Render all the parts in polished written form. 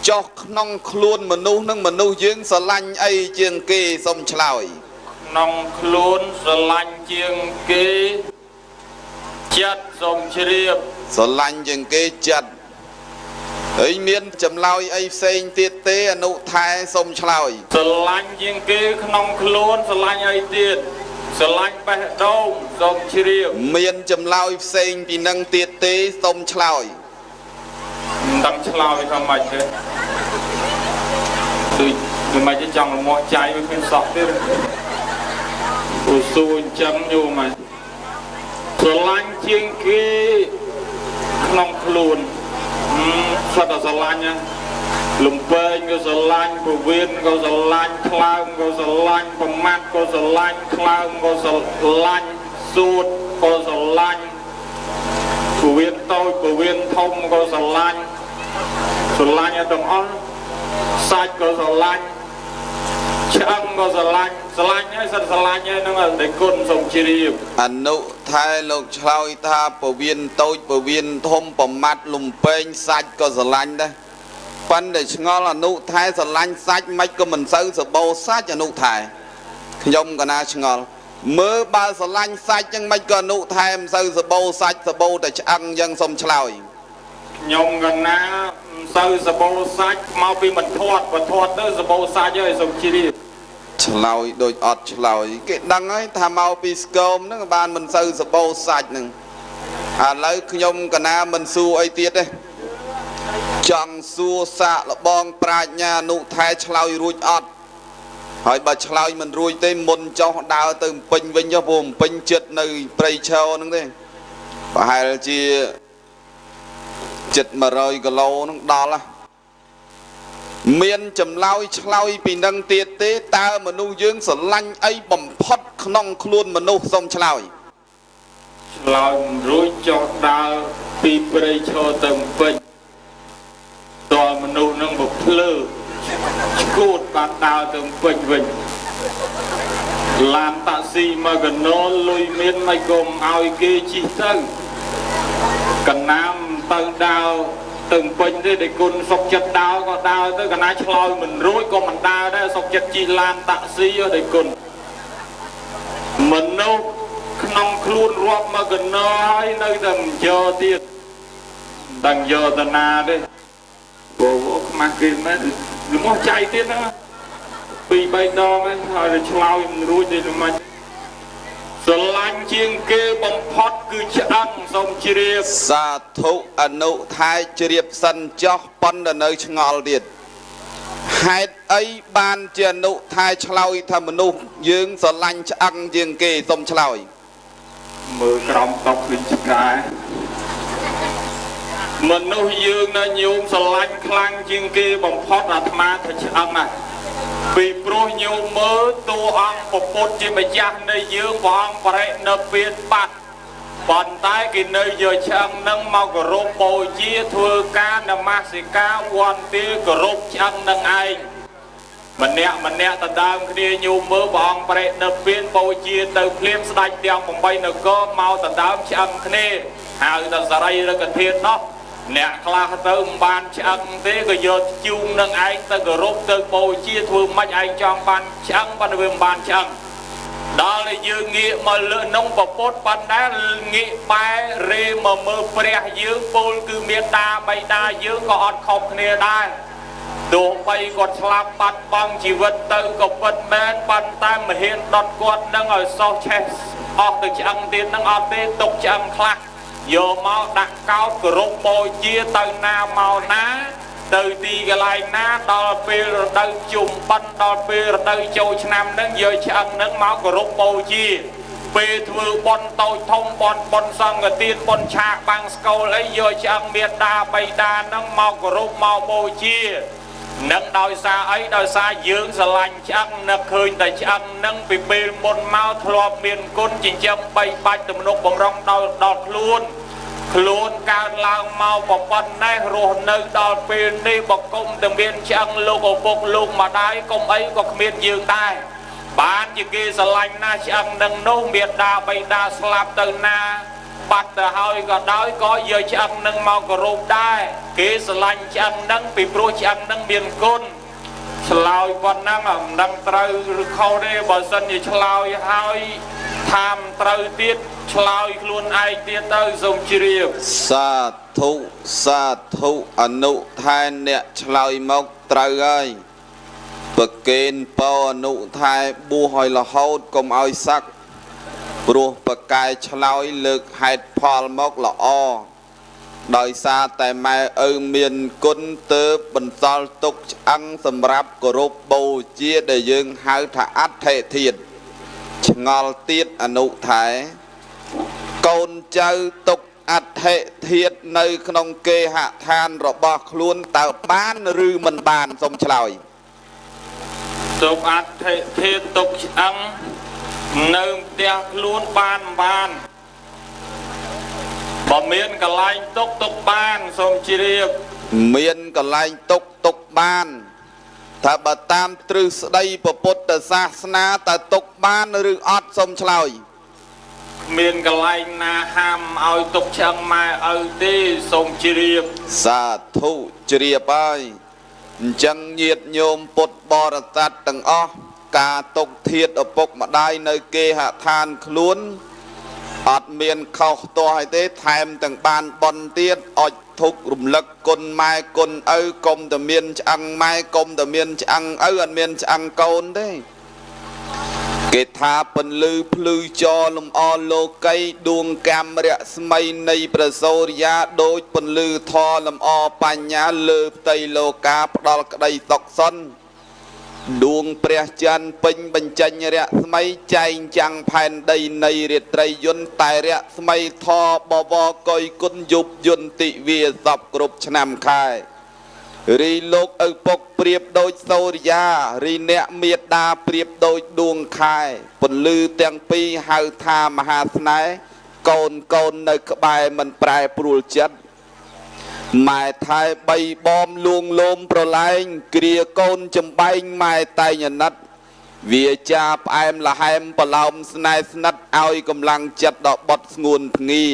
ចុះក្នុងខ្លួនមនុស្សនឹងមនុស្សយើងស្រឡាញ់អីជាងគេសូមឆ្លើយ ក្នុងខ្លួនស្រឡាញ់ជាងគេចិត្តសូមជ្រាប ស្រឡាញ់ជាងគេចិត្តហើយមានចម្លើយអីផ្សេងទៀតទេអនុថែសូមឆ្លើយ ស្រឡាញ់ជាងគេក្នុងខ្លួនស្រឡាញ់អីទៀតស្រឡាញ់បេះដូងសូមជ្រាប មានចម្លើយផ្សេងពីនឹងទៀតទេសូមឆ្លើយ មិនដឹងឆ្លើយថាម៉េចទេដូចមិនម៉េចទេចង់រមាស់ចៃវាគ្មានសោះទេព្រោះសួរអញ្ចឹងញោមហើយស្រឡាញ់ជាងគេក្នុងខ្លួនសុទ្ធតែស្រឡាញ់ណាលំពែងក៏ស្រឡាញ់ពវៀនក៏ស្រឡាញ់ថ្លើមក៏ស្រឡាញ់ប្រមាត់ក៏ស្រឡាញ់ថ្លើមក៏ស្រឡាញ់សួតក៏ស្រឡាញ់ពវៀនតូចពវៀនធំក៏ស្រឡាញ់ស្រឡាញ់ឲ្យទាំងអស់សាច់ក៏ស្រឡាញ់ឆ្អឹងក៏ស្រឡាញ់ស្រឡាញ់ហើយសិតស្រឡាញ់ហើយហ្នឹងតែគុណសូមជ្រាប អនុថែលោកឆ្លើយថាពវៀនតូចពវៀនធំប្រមាត់លំពែងសាច់ក៏ស្រឡាញ់ដែរប៉ុន្តែឆ្ងល់អនុថែស្រឡាញ់សាច់មិនក៏មិនសូវសបោសាច់អនុថែខ្ញុំកណាឆ្ងល់មើលបើស្រឡាញ់សាច់ចឹងមិនក៏អនុថែមិនសូវសបោសាច់សបោតែឆ្អឹងចឹងសូមឆ្លើយ ខ្ញុំកណាមិនសូវសបោសាច់មកពីមិនធាត់បើធាត់ទៅសបោសាច់ហើយសូមជ្រាប ឆ្លើយដូចអត់ឆ្លើយគេដឹងហើយថាមកពីស្គមហ្នឹងបានមិនសូវសបោសាច់ហ្នឹងឥឡូវខ្ញុំកណាមិនសួរអីទៀតទេចង់សួរសាកលបងប្រាជ្ញាអនុថែឆ្លើយរួចអត់ហើយបើឆ្លើយមិនរួចទេមុនចុះដើរទៅពេញវិញចុះព្រោះពេញចិត្តនៅព្រៃឈរហ្នឹងទេប្រហែលជាចិត្ត100គីឡូហ្នឹងដល់ហ៎មានចម្លើយឆ្លើយពីនឹងទៀតទេតើមនុស្សយើងស្រឡាញ់អីបំផុតក្នុងខ្លួនមនុស្សសូមឆ្លើយ ឆ្លើយមិនរួចចុះដើរពីព្រៃឈរទៅពេញតើមនុស្សនឹងបើភ្លើឈួតបានដើរទៅពេញវិញឡានតាក់ស៊ីមកកណោលុយមានមិនក៏មិនឲ្យគេជិះទៅកណាមទៅដើរទៅពេញទេដែលគុណសុកចិត្តដើរក៏ដើរទៅកណាឆ្លើយមិនរួចក៏មិនដើរដែរសុកចិត្តជិះឡានតាក់ស៊ីដែលគុណមនុស្សក្នុងខ្លួនរាប់មកកណោហើយនៅតែមិនយកទៀតមិនដឹងយកទៅណាទេព្រោះខ្មាស់គេមែនលំអស់ចៃទៀតហ្នឹងពីរបីដងហើយឆ្លើយមិនរួចទេមិនស្រឡាញ់ជាងគេបំផុតគឺឆ្អឹងសូមជ្រាប សាធុអនុថែជ្រាបសិនចោះប៉ុន្តែនៅឆ្ងល់ទៀតហេតុអីបានជាអនុថែឆ្លើយថាមនុស្សយើងស្រឡាញ់ឆ្អឹងជាងគេសូមឆ្លើយ មើលក្រោមតុកដូចឆ្កែមនុស្សយើងណាញោមស្រឡាញ់ខ្លាំងជាងគេបំផុតអាត្មាថាឆ្អឹងណាពីព្រោះញោមមើលតួអង្គពុទ្ធជាម្ចាស់នៃយើងព្រះអង្គបរិនិព្វានបាត់ប៉ុន្តែគេនៅយកឆ្អឹងនឹងមកគោរពបូជាធ្វើការនមស្ការវន្តាគោរពឆ្អឹងនឹងឯងម្នាក់ម្នាក់ដដើមគ្នាញោមមើលព្រះអង្គបរិនិព្វានបូជាទៅភ្លាមស្ដេចទាំង8នគរមកដដើមឆ្អឹងគ្នាហៅថាសរីរកធាតុនោះអ្នកខ្លះទៅមិនបានឆ្អឹងទេក៏យកជូងនឹងឯងទៅគោរពទៅបូជាធ្វើម៉េចឯងចង់បានឆ្អឹងប៉ុន្តែវាមិនបានឆ្អឹងដល់តែយើងងាកមកលើនងពពុទ្ធប៉ុន្តែងាកបែររេមកមើលព្រះយើងពោលគឺមេត្តាបិតាយើងក៏អត់ខុសគ្នាដែរទោះបីគាត់ស្លាប់បាត់បង់ជីវិតទៅក៏ពិតមែនប៉ុន្តែមហ៊ានដុតគាត់នឹងឲ្យសោះឆេះអស់ទៅឆ្អឹងទៀតនឹងអត់ទេទុកឆ្អឹងខ្លះយកមកដាក់កោតគោរពបូជាទៅណាមកណាទៅទីកន្លែងណាដល់ពេលរដូវជុំបិណ្ឌដល់ពេលរដូវចូលឆ្នាំនឹងយកឆ្អឹងនឹងមកគោរពបូជាពេលធ្វើបុណ្យតូចធំបុណ្យបុណ្យសង្ឃទានបុណ្យឆាកបាំងស្កូលអីយកឆ្អឹងមេដាបៃតានឹងមកគោរពមកបូជានឹងដោយសារអីដោយសារយើងស្រឡាញ់ឆ្អឹងនឹកឃើញតែឆ្អឹងនឹងពីពេលមុនមកធ្លាប់មានគុណចិញ្ចឹមបីបាច់ទំនុកបំរុងដល់ខ្លួនខ្លួនកើតឡើងមកប្រពន្ធនេះរស់នៅដល់ពេលនេះបកុំតែមានឆ្អឹងលោកឪពុកលោកម្ដាយកុំអីក៏គ្មានយើងដែរបានជាគេស្រឡាញ់ណាស់ឆ្អឹងនឹងនោះមេដាបៃតាស្លាប់ទៅណា បាត់ទៅហើយក៏ដោយក៏យកឆ្អឹងនឹងមកគោរពដែរគេស្រឡាញ់ឆ្អឹងនឹងពីព្រោះឆ្អឹងនឹងមានគុណឆ្លើយប៉ុណ្ណឹងមិនដឹងត្រូវឬខុសទេបើសិនជាឆ្លើយហើយថាមិនត្រូវទៀតឆ្លើយខ្លួនឯងទៀតទៅសូមជ្រាប សាធុសាធុអនុថែអ្នកឆ្លើយមកត្រូវហើយប្រកេនពរអនុថែបួសឲ្យរហូតកុំឲ្យសឹកព្រោះប្រកែឆ្លើយលើកហេតុផលមកល្អដោយសារតែម៉ែឪមានគុណទើបបន្សល់ទុកឆ្អឹងសម្រាប់គោរពបូជាដែលយើងហៅថាអដ្ឋិធាតុឆ្ងល់ទៀតអនុថែកូនចៅទុកអដ្ឋិធាតុនៅក្នុងគេហដ្ឋានរបស់ខ្លួនតើបានឬមិនបានសូមឆ្លើយ ទុកអដ្ឋិធាតុទុកឆ្អឹងនៅផ្ទះខ្លួនបានបានបើមានកន្លែងទុកទុកបានសូមជ្រាប មានកន្លែងទុកទុកបានថាបើតាមទ្រឹស្ដីពុទ្ធសាសនាតើទុកបានឬអត់សូមឆ្លើយ មានកន្លែងណាហាមឲ្យទុកឆ្អឹងម៉ែឪទេសូមជ្រាប សាធុជ្រាបហើយអញ្ចឹងញាតិញោមពុទ្ធបរិស័ទទាំងអស់ការទុកធាតុឪពុកម្ដាយនៅគេហដ្ឋានខ្លួនអត់មានខុសទាស់ឲ្យទេថែមទាំងបានបុណ្យទៀតអុចធុករំលឹកគុណម៉ែគុណឪកុំតែមានឆ្អឹងម៉ែកុំតែមានឆ្អឹងឪអត់មានឆ្អឹងកូនទេគេថាពន្លឺភ្លឺចរលំអលោកីដួងកម្មរស្មីនៃព្រះសូរិយាដូចពន្លឺធរលំអបញ្ញាលើផ្ទៃលោកាផ្ដល់ក្តីសុខសុនដួងព្រះច័ន្ទពេញបញ្ចេញរស្មីចែងចាំងផែនដីនៃរាត្រីយន្តតែរស្មីធរបវរកុយគុណយប់យន្តទិវាសពគ្រប់ឆ្នាំខែរីលោកឪពុកប្រៀបដូចសូរិយារីអ្នកមេត្តាប្រៀបដូចដួងខែពន្លឺទាំងពីរហៅថាមហាស្នេហ៍កូនកូននៅក្បែរមិនប្រែប្រួលចិត្តម៉ែថែបីបំលួងលោមប្រឡែងគ្រាកូនចំបែងម៉ែតែងអាណិតវាចាផ្អែមលហែមប្រឡោមស្នេហ៍ស្និទ្ធឲ្យកម្លាំងចិត្តដល់បត់ស្ងួនភ្ងា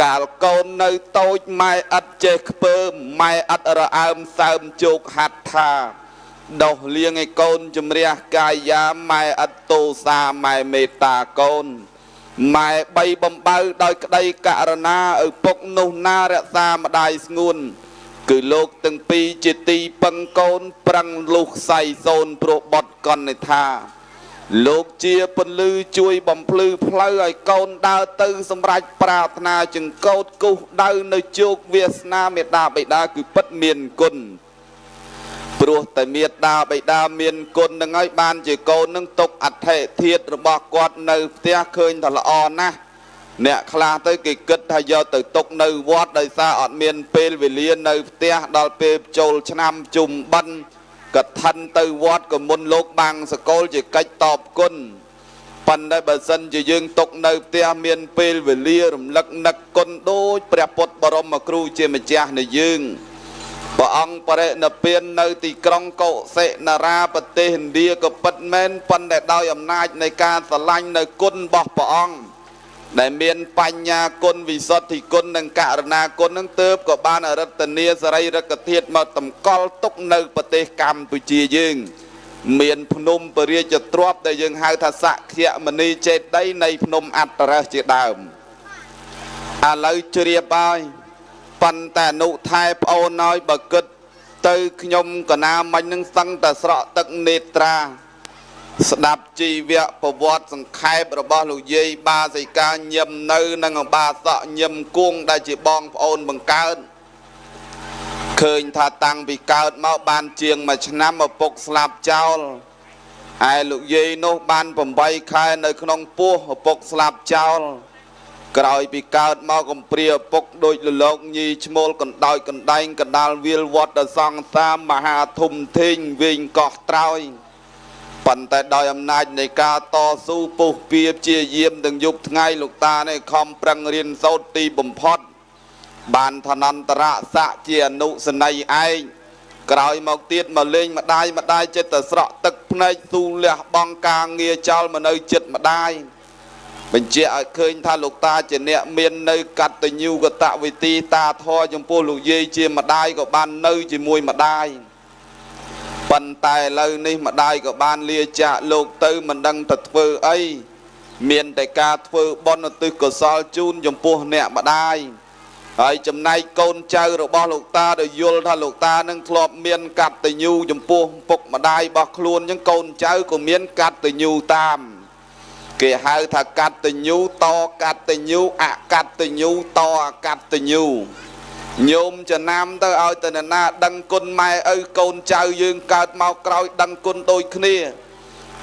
កាលកូននៅតូចម៉ែឥតចេះខ្ពើមម៉ែឥតរអើមសើមជោគហាត់ថាដោះលៀងឲ្យកូនជំរះកាយាម៉ែឥតទោសាម៉ែមេត្តាកូនម៉ែបីបំបៅដោយក្តីករណាឪពុកនោះណារក្សាម្ដាយស្ងួនគឺលោកទាំងពីរជាទីពឹងកូនប្រឹងលុះសៃសូនព្រោះបត់កណិថាលោកជាពន្លឺជួយបំភ្លឺផ្លូវឲ្យកូនដើរទៅសម្រេចប្រាថ្នាចង្កូតគូសដៅនៅជោគវាសនាមេដាបិតាគឺពិតមានគុណព្រោះតែមេដាបិតាមានគុណនឹងហើយបានជាកូននឹងទុកអដ្ឋិធាតុរបស់គាត់នៅផ្ទះឃើញថាល្អណាស់អ្នកខ្លះទៅគេគិតថាយកទៅទុកនៅវត្តដោយសារអត់មានពេលវេលានៅផ្ទះដល់ពេលចូលឆ្នាំជុំបិណ្ឌកឋិនទៅវត្តក៏មុនលោកបាំងសកលជាកិច្ចតបគុណប៉ុន្តែបើសិនជាយើងទុកនៅផ្ទះមានពេលវេលារំលឹកនឹកគុណដូចព្រះពុទ្ធបរមគ្រូជាម្ចាស់នៃយើងព្រះអង្គបរិនិព្វាននៅទីក្រុងកុសិនរាប្រទេសឥណ្ឌាក៏ពិតមែនប៉ុន្តែដោយអំណាចនៃការស្រឡាញ់នៅគុណរបស់ព្រះអង្គដែលមានបញ្ញាគុណវិសុទ្ធិគុណនិងករណាគុណនឹងទើបក៏បានអរិតនាសរីរកធាតុមកតម្កល់ទុកនៅប្រទេសកម្ពុជាយើងមានភ្នំពរាជទ្រព្យដែលយើងហៅថាសក្យមនីចេតិយនៃភ្នំអត្តរសជាដើមឥឡូវជ្រាបហើយប៉ុន្តែអនុថែប្អូនឲ្យបើគិតទៅខ្ញុំកណាមិញនឹងសឹងតែស្រក់ទឹកនេត្រាស្ដាប់ជីវប្រវត្តិសង្ខេបរបស់លោកយាយបាសិកាញឹមនៅនិងអបាសកញឹមគួងដែលជាបងប្អូនបង្កើតឃើញថាតាំងពីកើតមកបានជាងមួយឆ្នាំឪពុកស្លាប់ចោលឯលោកយាយនោះបាន8ខែនៅក្នុងពោះឪពុកស្លាប់ចោលក្រោយពីកើតមកកំព្រាឪពុកដូចលលោកញីឈ្មោលកណ្ដោយកណ្ដែងកណ្ដាលវាលវត្តសង្សារមហាធំធេងវិញកោះត្រោយប៉ុន្តែដោយអំណាចនៃការតស៊ូពុះពៀព្យាយាមទាំងយប់ថ្ងៃលោកតានេះខំប្រឹងរៀនសូត្រទីបំផុតបានឋានន្តរស័ក្តិជាអនុសេនីយ៍ឯងក្រោយមកទៀតមកលេងម្ដាយម្ដាយចិត្តតែស្រក់ទឹកភ្នែកស៊ូលះបង់ការងារចោលមកនៅចិត្តម្ដាយ បញ្ជាក់ឲ្យឃើញថាលោកតាជាអ្នកមាននៅកតញ្ញូកតវេទីតាធរចំពោះលោកយាយជាម្ដាយក៏បាននៅជាមួយម្ដាយប៉ុន្តែឥឡូវនេះម្ដាយក៏បានលាចាកលោកទៅមិនដឹងទៅធ្វើអីមានតែការធ្វើបុណ្យឧទ្ទិសកុសលជូនចំពោះអ្នកម្ដាយហើយចំណែកកូនចៅរបស់លោកតាដែលយល់ថាលោកតានឹងធ្លាប់មានកតញ្ញូចំពោះពុកម្ដាយរបស់ខ្លួនអញ្ចឹងកូនចៅក៏មានកតញ្ញូតាមគេហៅថាកតញ្ញូតកតញ្ញូអកតញ្ញូតអកតញ្ញូញោមចំណាំទៅឲ្យទៅណាដឹងគុណម៉ែឪកូនចៅយើងកើតមកក្រោយដឹងគុណដូចគ្នា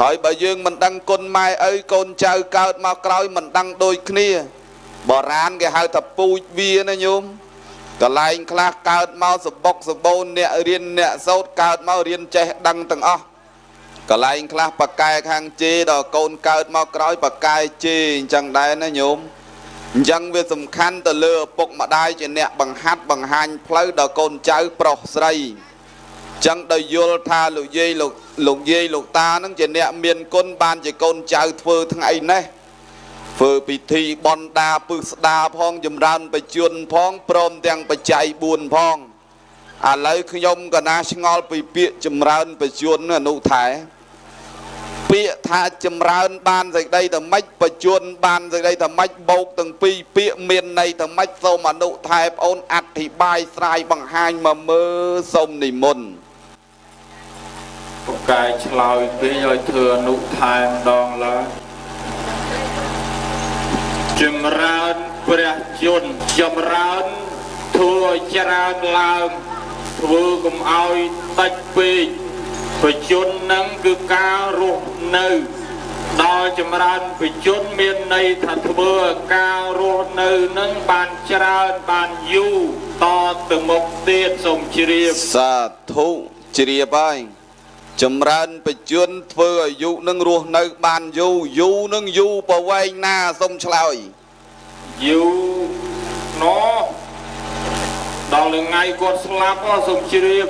ហើយបើយើងមិនដឹងគុណម៉ែឪកូនចៅកើតមកក្រោយមិនដឹងដូចគ្នាបុរាណគេហៅថាពូជវាណាញោមកន្លែងខ្លះកើតមកសបុកសបូនអ្នករៀនអ្នកសូត្រកើតមករៀនចេះដឹងទាំងអស់កន្លែងខ្លះបកែខាងជេដល់កូនកើតមកក្រោយបកែជេអញ្ចឹងដែរណាញោមអញ្ចឹងវាសំខាន់ទៅលើឪពុកម្ដាយជាអ្នកបង្ហាត់បង្ហាញផ្លូវដល់កូនចៅប្រុសស្រីអញ្ចឹងដោយយល់ថាលោកយាយលោកយាយលោកតានឹងជាអ្នកមានគុណបានជាកូនចៅធ្វើថ្ងៃនេះធ្វើពិធីបន់ដាពឹស្ដាផងចម្រើនបជនផងព្រមទាំងបច្ច័យ4ផងឥឡូវខ្ញុំកណាឆ្ងល់ពីពាក្យចម្រើនបជនអនុថែពាក្យថាចម្រើនបានសេចក្តីតែម៉េចបជនបានសេចក្តីតែម៉េចបោកទាំងពីរពាក្យមានន័យតែម៉េចសូមអនុថែប្អូនអធិប្បាយស្រាយបង្ហាញមកមើលសូមនិមន្តពកាយឆ្លើយពេកឲ្យធ្វើអនុថែម្ដងឡើយចម្រើនព្រះជន្មចម្រើនធ្វើឲ្យច្រើនឡើងធ្វើកុំឲ្យតិចពេកបជននឹងគឺការរស់នៅដល់ចម្រើនបជនមានន័យថាធ្វើឲ្យការរស់នៅនឹងបានច្រើនបានយូរតទៅមុខទៀតសូមជ្រាបសាធុជ្រាបហើយចម្រើនបជនធ្វើអាយុនឹងរស់នៅបានយូរយូរនឹងយូរប្រវែងណាសូមឆ្លើយយូរណោះដល់ថ្ងៃគាត់ស្លាប់សូមជ្រាប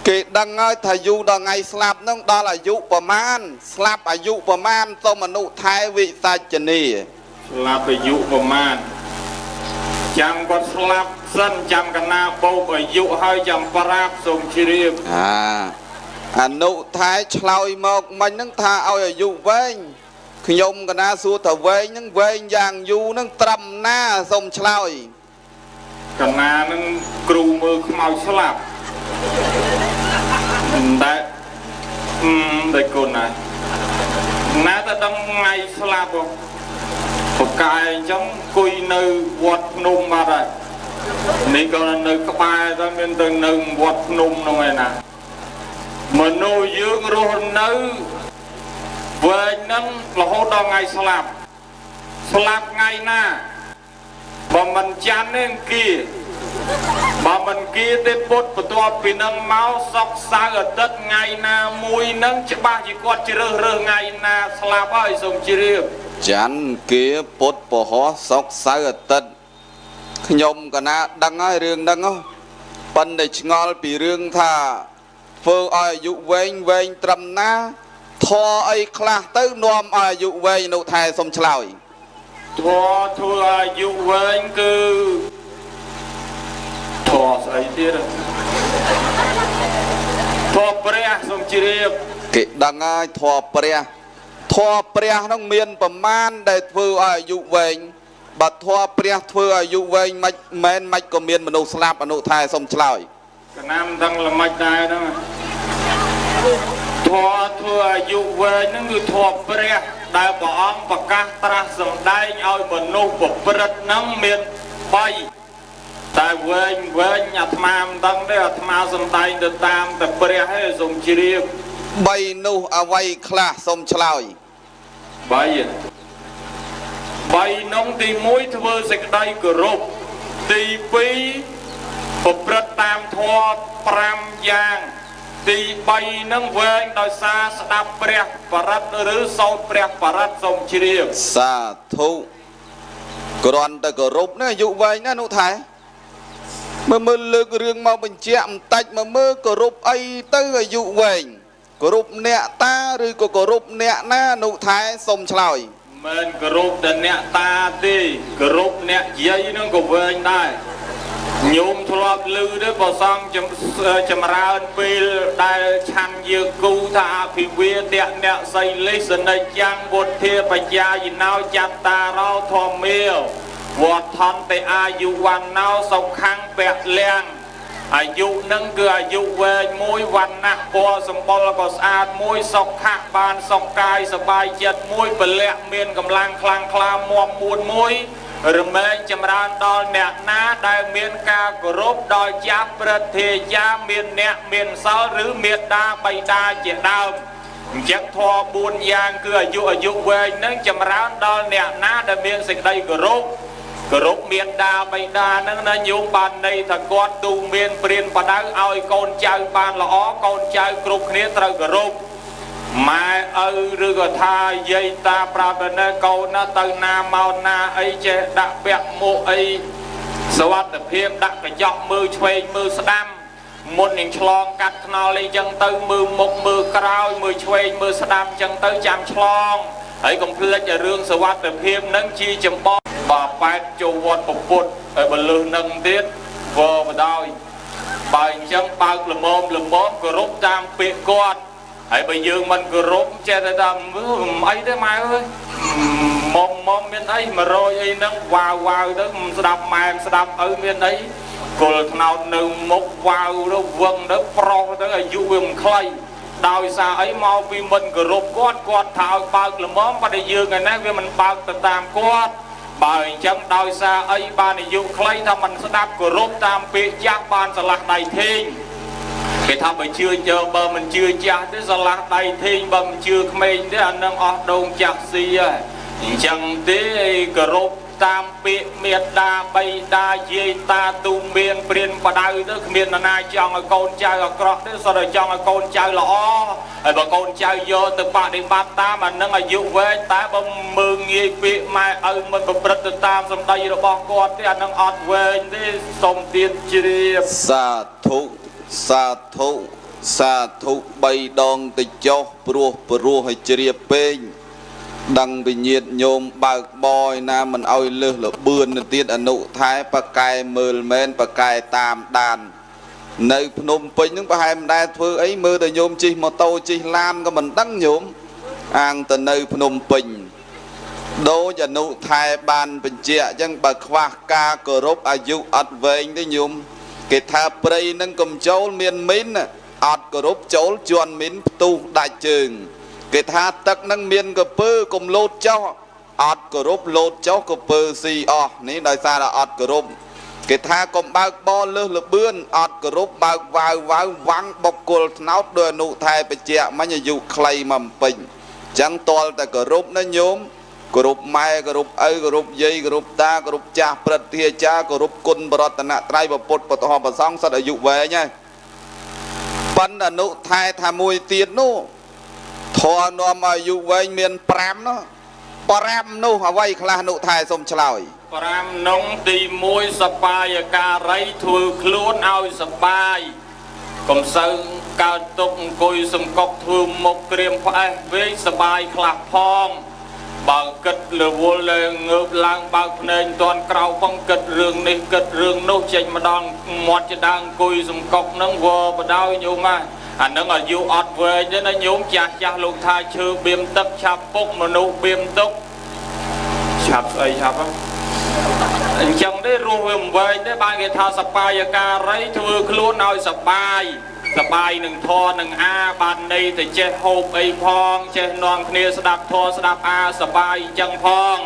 គេដឹងហើយថាយូរដល់ថ្ងៃស្លាប់នឹងដល់អាយុប្រមាណស្លាប់អាយុប្រមាណសូមអនុថែវិសាចនីស្លាប់អាយុប្រមាណចាំគាត់ស្លាប់សិនចាំកណាបោកអាយុហើយចាំប្រាប់សូមជ្រាបអនុថែឆ្លើយមកមិញនឹងថាឲ្យអាយុវែងខ្ញុំកណាសួរថាវែងនឹងវែងយ៉ាងយូរនឹងត្រឹមណាសូមឆ្លើយកណានឹងគ្រូមើលខ្មោចស្លាប់តែតែកូនណាណាតែដឹងថ្ងៃស្លាប់បកែអញ្ចឹងអង្គុយនៅវត្តភ្នំបាត់ហើយនេះក៏នៅក្បែរតែមានទៅនៅវត្តភ្នំនោះឯណាមនុស្សយើងរស់នៅវែងហ្នឹងរហូតដល់ថ្ងៃស្លាប់ស្លាប់ថ្ងៃណាបើមិនច័ន្ទទេអង្គាបើមិនគៀទេពុទ្ធបន្ទាប់ពីនឹងមកសុកសៅអាទិត្យថ្ងៃណាមួយនឹងច្បាស់ជាគាត់ជ្រើសរើសថ្ងៃណាស្លាប់ហើយសូមជ្រាបច័ន្ទគៀពុទ្ធពហោសុកសៅអាទិត្យខ្ញុំកណាដឹងហើយរឿងហ្នឹងប៉ុន្តែឆ្ងល់ពីរឿងថាធ្វើឲ្យអាយុវែងវែងត្រឹមណាធរអីខ្លះទៅនាំឲ្យអាយុវែងនោះថែសូមឆ្លើយធរធ្វើឲ្យអាយុវែងគឺធរស្អីទៀតធរព្រះសូមជ្រាបគេដឹងហើយធរព្រះធរព្រះនោះមានប្រមាណដែលធ្វើឲ្យអាយុវែងបើធរព្រះធ្វើឲ្យអាយុវែងមិនមែនមិនក៏មានមនុស្សស្លាប់អនុថែសូមឆ្លើយកណាំដឹងល្មិចដែរហ្នឹងធរធ្វើអាយុវែងហ្នឹងគឺធរព្រះដែលព្រះអង្គប្រកាសត្រាស់សម្ដែងឲ្យមនុស្សប្រព្រឹត្តហ្នឹងមាន3តែវែងវែងអាត្មាមិនដឹងទេអាត្មាសម្ដែងទៅតាមតែព្រះឯងសូមជ្រាប 3នោះអ្វីខ្លះសូមឆ្លើយ3នោះទី1ធ្វើសេចក្តីគោរពទី2ប្រព្រឹត្តតាមធម៌5យ៉ាងទី3នឹងវែងដោយសារស្ដាប់ព្រះបរិត្តឬសូត្រព្រះបរិត្តសូមជ្រាបសាធុគ្រាន់តែគោរពណាអាយុវែងណានោះថែមើលលើករឿងមកបញ្ជាក់បន្តិចមើលគោរពអីទៅអាយុវែងគោរពអ្នកតាឬក៏គោរពអ្នកណានោះថែសូមឆ្លើយ មិនគោរពតែអ្នកតាទេគោរពអ្នកយាយនឹងក៏វែងដែរញោមធ្លាប់ឮទេប្រសងចម្រើនពេលដែលឆាន់យាគូថាអភិវាទៈអ្នកសីលិសនិចាំងវុធាបច្ចាយណោចត្តារោធម្មាវត្ថន្តិអាយុវណ្ណោសុខੰពលំអាយុនឹងគឺអាយុវែងមួយវណ្ណៈពណ៌សម្បុរក៏ស្អាតមួយសុខៈបានសុខកាយសប្បាយចិត្តមួយពលៈមានកម្លាំងខ្លាំងក្លាមាំមួនមួយរមែងចម្រើនដល់អ្នកណាដែលមានការគោរពដល់ចាស់ព្រឹទ្ធាចារ្យមានអ្នកមានសិលឬមេត្តាបិតាជាដើមអញ្ចឹងធម៌4យ៉ាងគឺអាយុវែងនឹងចម្រើនដល់អ្នកណាដែលមានសេចក្តីគោរពគោរពមេត្តាបិតានឹងណាញោមបានន័យថាគាត់ទូមានព្រានបដៅឲ្យកូនចៅបានល្អកូនចៅគ្រប់គ្នាត្រូវគោរពម៉ែឪឬក៏ថាយាយតាប្រាប់ទៅណាកូនណាទៅណាមកណាអីចេះដាក់ពាក់មួកអីសុវត្ថិភាពដាក់កញ្ចក់មើលឆ្វេងមើលស្ដាំមុននឹងឆ្លងកាត់ថ្នល់អីចឹងទៅមើលមុខមើលក្រោយមើលឆ្វេងមើលស្ដាំចឹងទៅចាំឆ្លងហើយកុំភ្លេចរឿងសុវត្ថិភាពនឹងជាចម្បងបើប៉ែតចូលវត្តពុទ្ធហើយបើលឹះនឹងទៀតវបដោយបើអញ្ចឹងបើកល្មមល្មមគោរពតាមពាក្យគាត់ហើយបើយើងមិនគោរពចេះតែថាអីទេម៉ែអើយមុំមុំមានអី100អីហ្នឹងវ៉ាវវ៉ាវទៅមិនស្ដាប់ម៉ែមិនស្ដាប់ឪមានអីគល់ថ្នោតនៅមុខវ៉ាវទៅវឹងទៅប្រុសទៅអាយុវាមិនខ្លីដោយសារអីមកពីមិនគោរពគាត់គាត់ថាឲ្យបើកល្មមប៉ុន្តែយើងឯនេះវាមិនបើកទៅតាមគាត់បើអញ្ចឹងដោយសារអីបានអាយុខ្លីថាមិនស្ដាប់គោរពតាមពាក្យចាស់បានឆ្លាស់ដៃធេងគេថាបើជឿជើបើមិនជឿចាស់ទេឆ្លាស់ដៃធេងបើមិនជឿក្មេងទេអានឹងអស់ដងចាស់ស៊ីហើយអញ្ចឹងទេគោរពតាមពាក្យមេត្តាបិតាយាយតាទូមានព្រានបដៅទៅគ្មាននរណាចង់ឲ្យកូនចៅអាក្រក់ទេសុទ្ធតែចង់ឲ្យកូនចៅល្អហើយបើកូនចៅយកទៅបដិបត្តិតាមអានឹងអាយុវែងតែបើមើងងាយពាក្យម៉ែឪមិនប្រព្រឹត្តទៅតាមសម្ដីរបស់គាត់ទេអានឹងអត់វែងទេសូមទៀតជ្រាបសាធុសាធុសាធុ3ដងទៅចុះព្រោះឲ្យជ្រាបពេកដឹងវិញ្ញាតញោមបើកបយណាមិនឲ្យលើសលបឿនទៅទៀតអនុថែបកែមើលមែនបកែតាមដាននៅភ្នំពេញនឹងប្រហែលមិនដែលធ្វើអីមើលតែញោមជិះម៉ូតូជិះឡានក៏មិនដឹងញោមអាងទៅនៅភ្នំពេញដូចអនុថែបានបញ្ជាក់អញ្ចឹងបើខ្វះការគោរពអាយុអត់វែងទេញោមគេថាព្រៃនឹងកំចូលមានមីនអត់គោរពចូលជន់មីនផ្ទុះដាច់ជើងគេថាទឹកនឹងមានកពើកុំលោតចុះអត់គោរពលោតចុះកពើស៊ីអស់នេះដោយសារតែអត់គោរពគេថាកុំបើកបលើសលបឿនអត់គោរពបើកវ៉ាវវ៉ាវវាំងបុគ្គលថ្នោតដោយអនុថែបច្ចៈមិញអាយុខ្លីមកពេញអញ្ចឹងតលតែគោរពណាញោមគោរពម៉ែគោរពឪគោរពយាយគោរពតាគោរពចាស់ព្រឹទ្ធាចារ្យគោរពគុណបរតនត្រ័យពុទ្ធពធប្រសង្ឃសត្វអាយុវែងហើយប៉ុន្តែអនុថែថាមួយទៀតនោះធម៌នាំអាយុវែងមាន5នោះ5នោះអ្វីខ្លះនុថែសូមឆ្លើយ5នោះទី1សបាយការីធ្វើខ្លួនឲ្យសបាយកុំសូវកើតទុកអង្គុយសង្កត់ធ្វើមុខក្រៀមផ្អេះវិញសបាយខ្លះផងបើគិតរវល់លើងើបឡើងបើកភ្នែកមិនទាន់ក្រោកផងគិតរឿងនេះគិតរឿងនោះចេញម្ដងមាត់ចដើអង្គុយសង្កត់នឹងវបដោយញោមអានឹងអាយុអត់វែងទេណាញោមចាស់ចាស់លោកថាឈើបៀមទឹកឆាប់ពុកមនុស្សបៀមទឹកឆាប់ស្អីឆាប់អញ្ចឹងទេរស់វាមិនវែងទេបានគេថាសបាយការីធ្វើខ្លួនឲ្យសបាយសបាយនឹងធម៌នឹងអាបានន័យទៅចេះហូបអីផងចេះនាំគ្នាស្ដាប់ធម៌ស្ដាប់អាសបាយអញ្ចឹងផង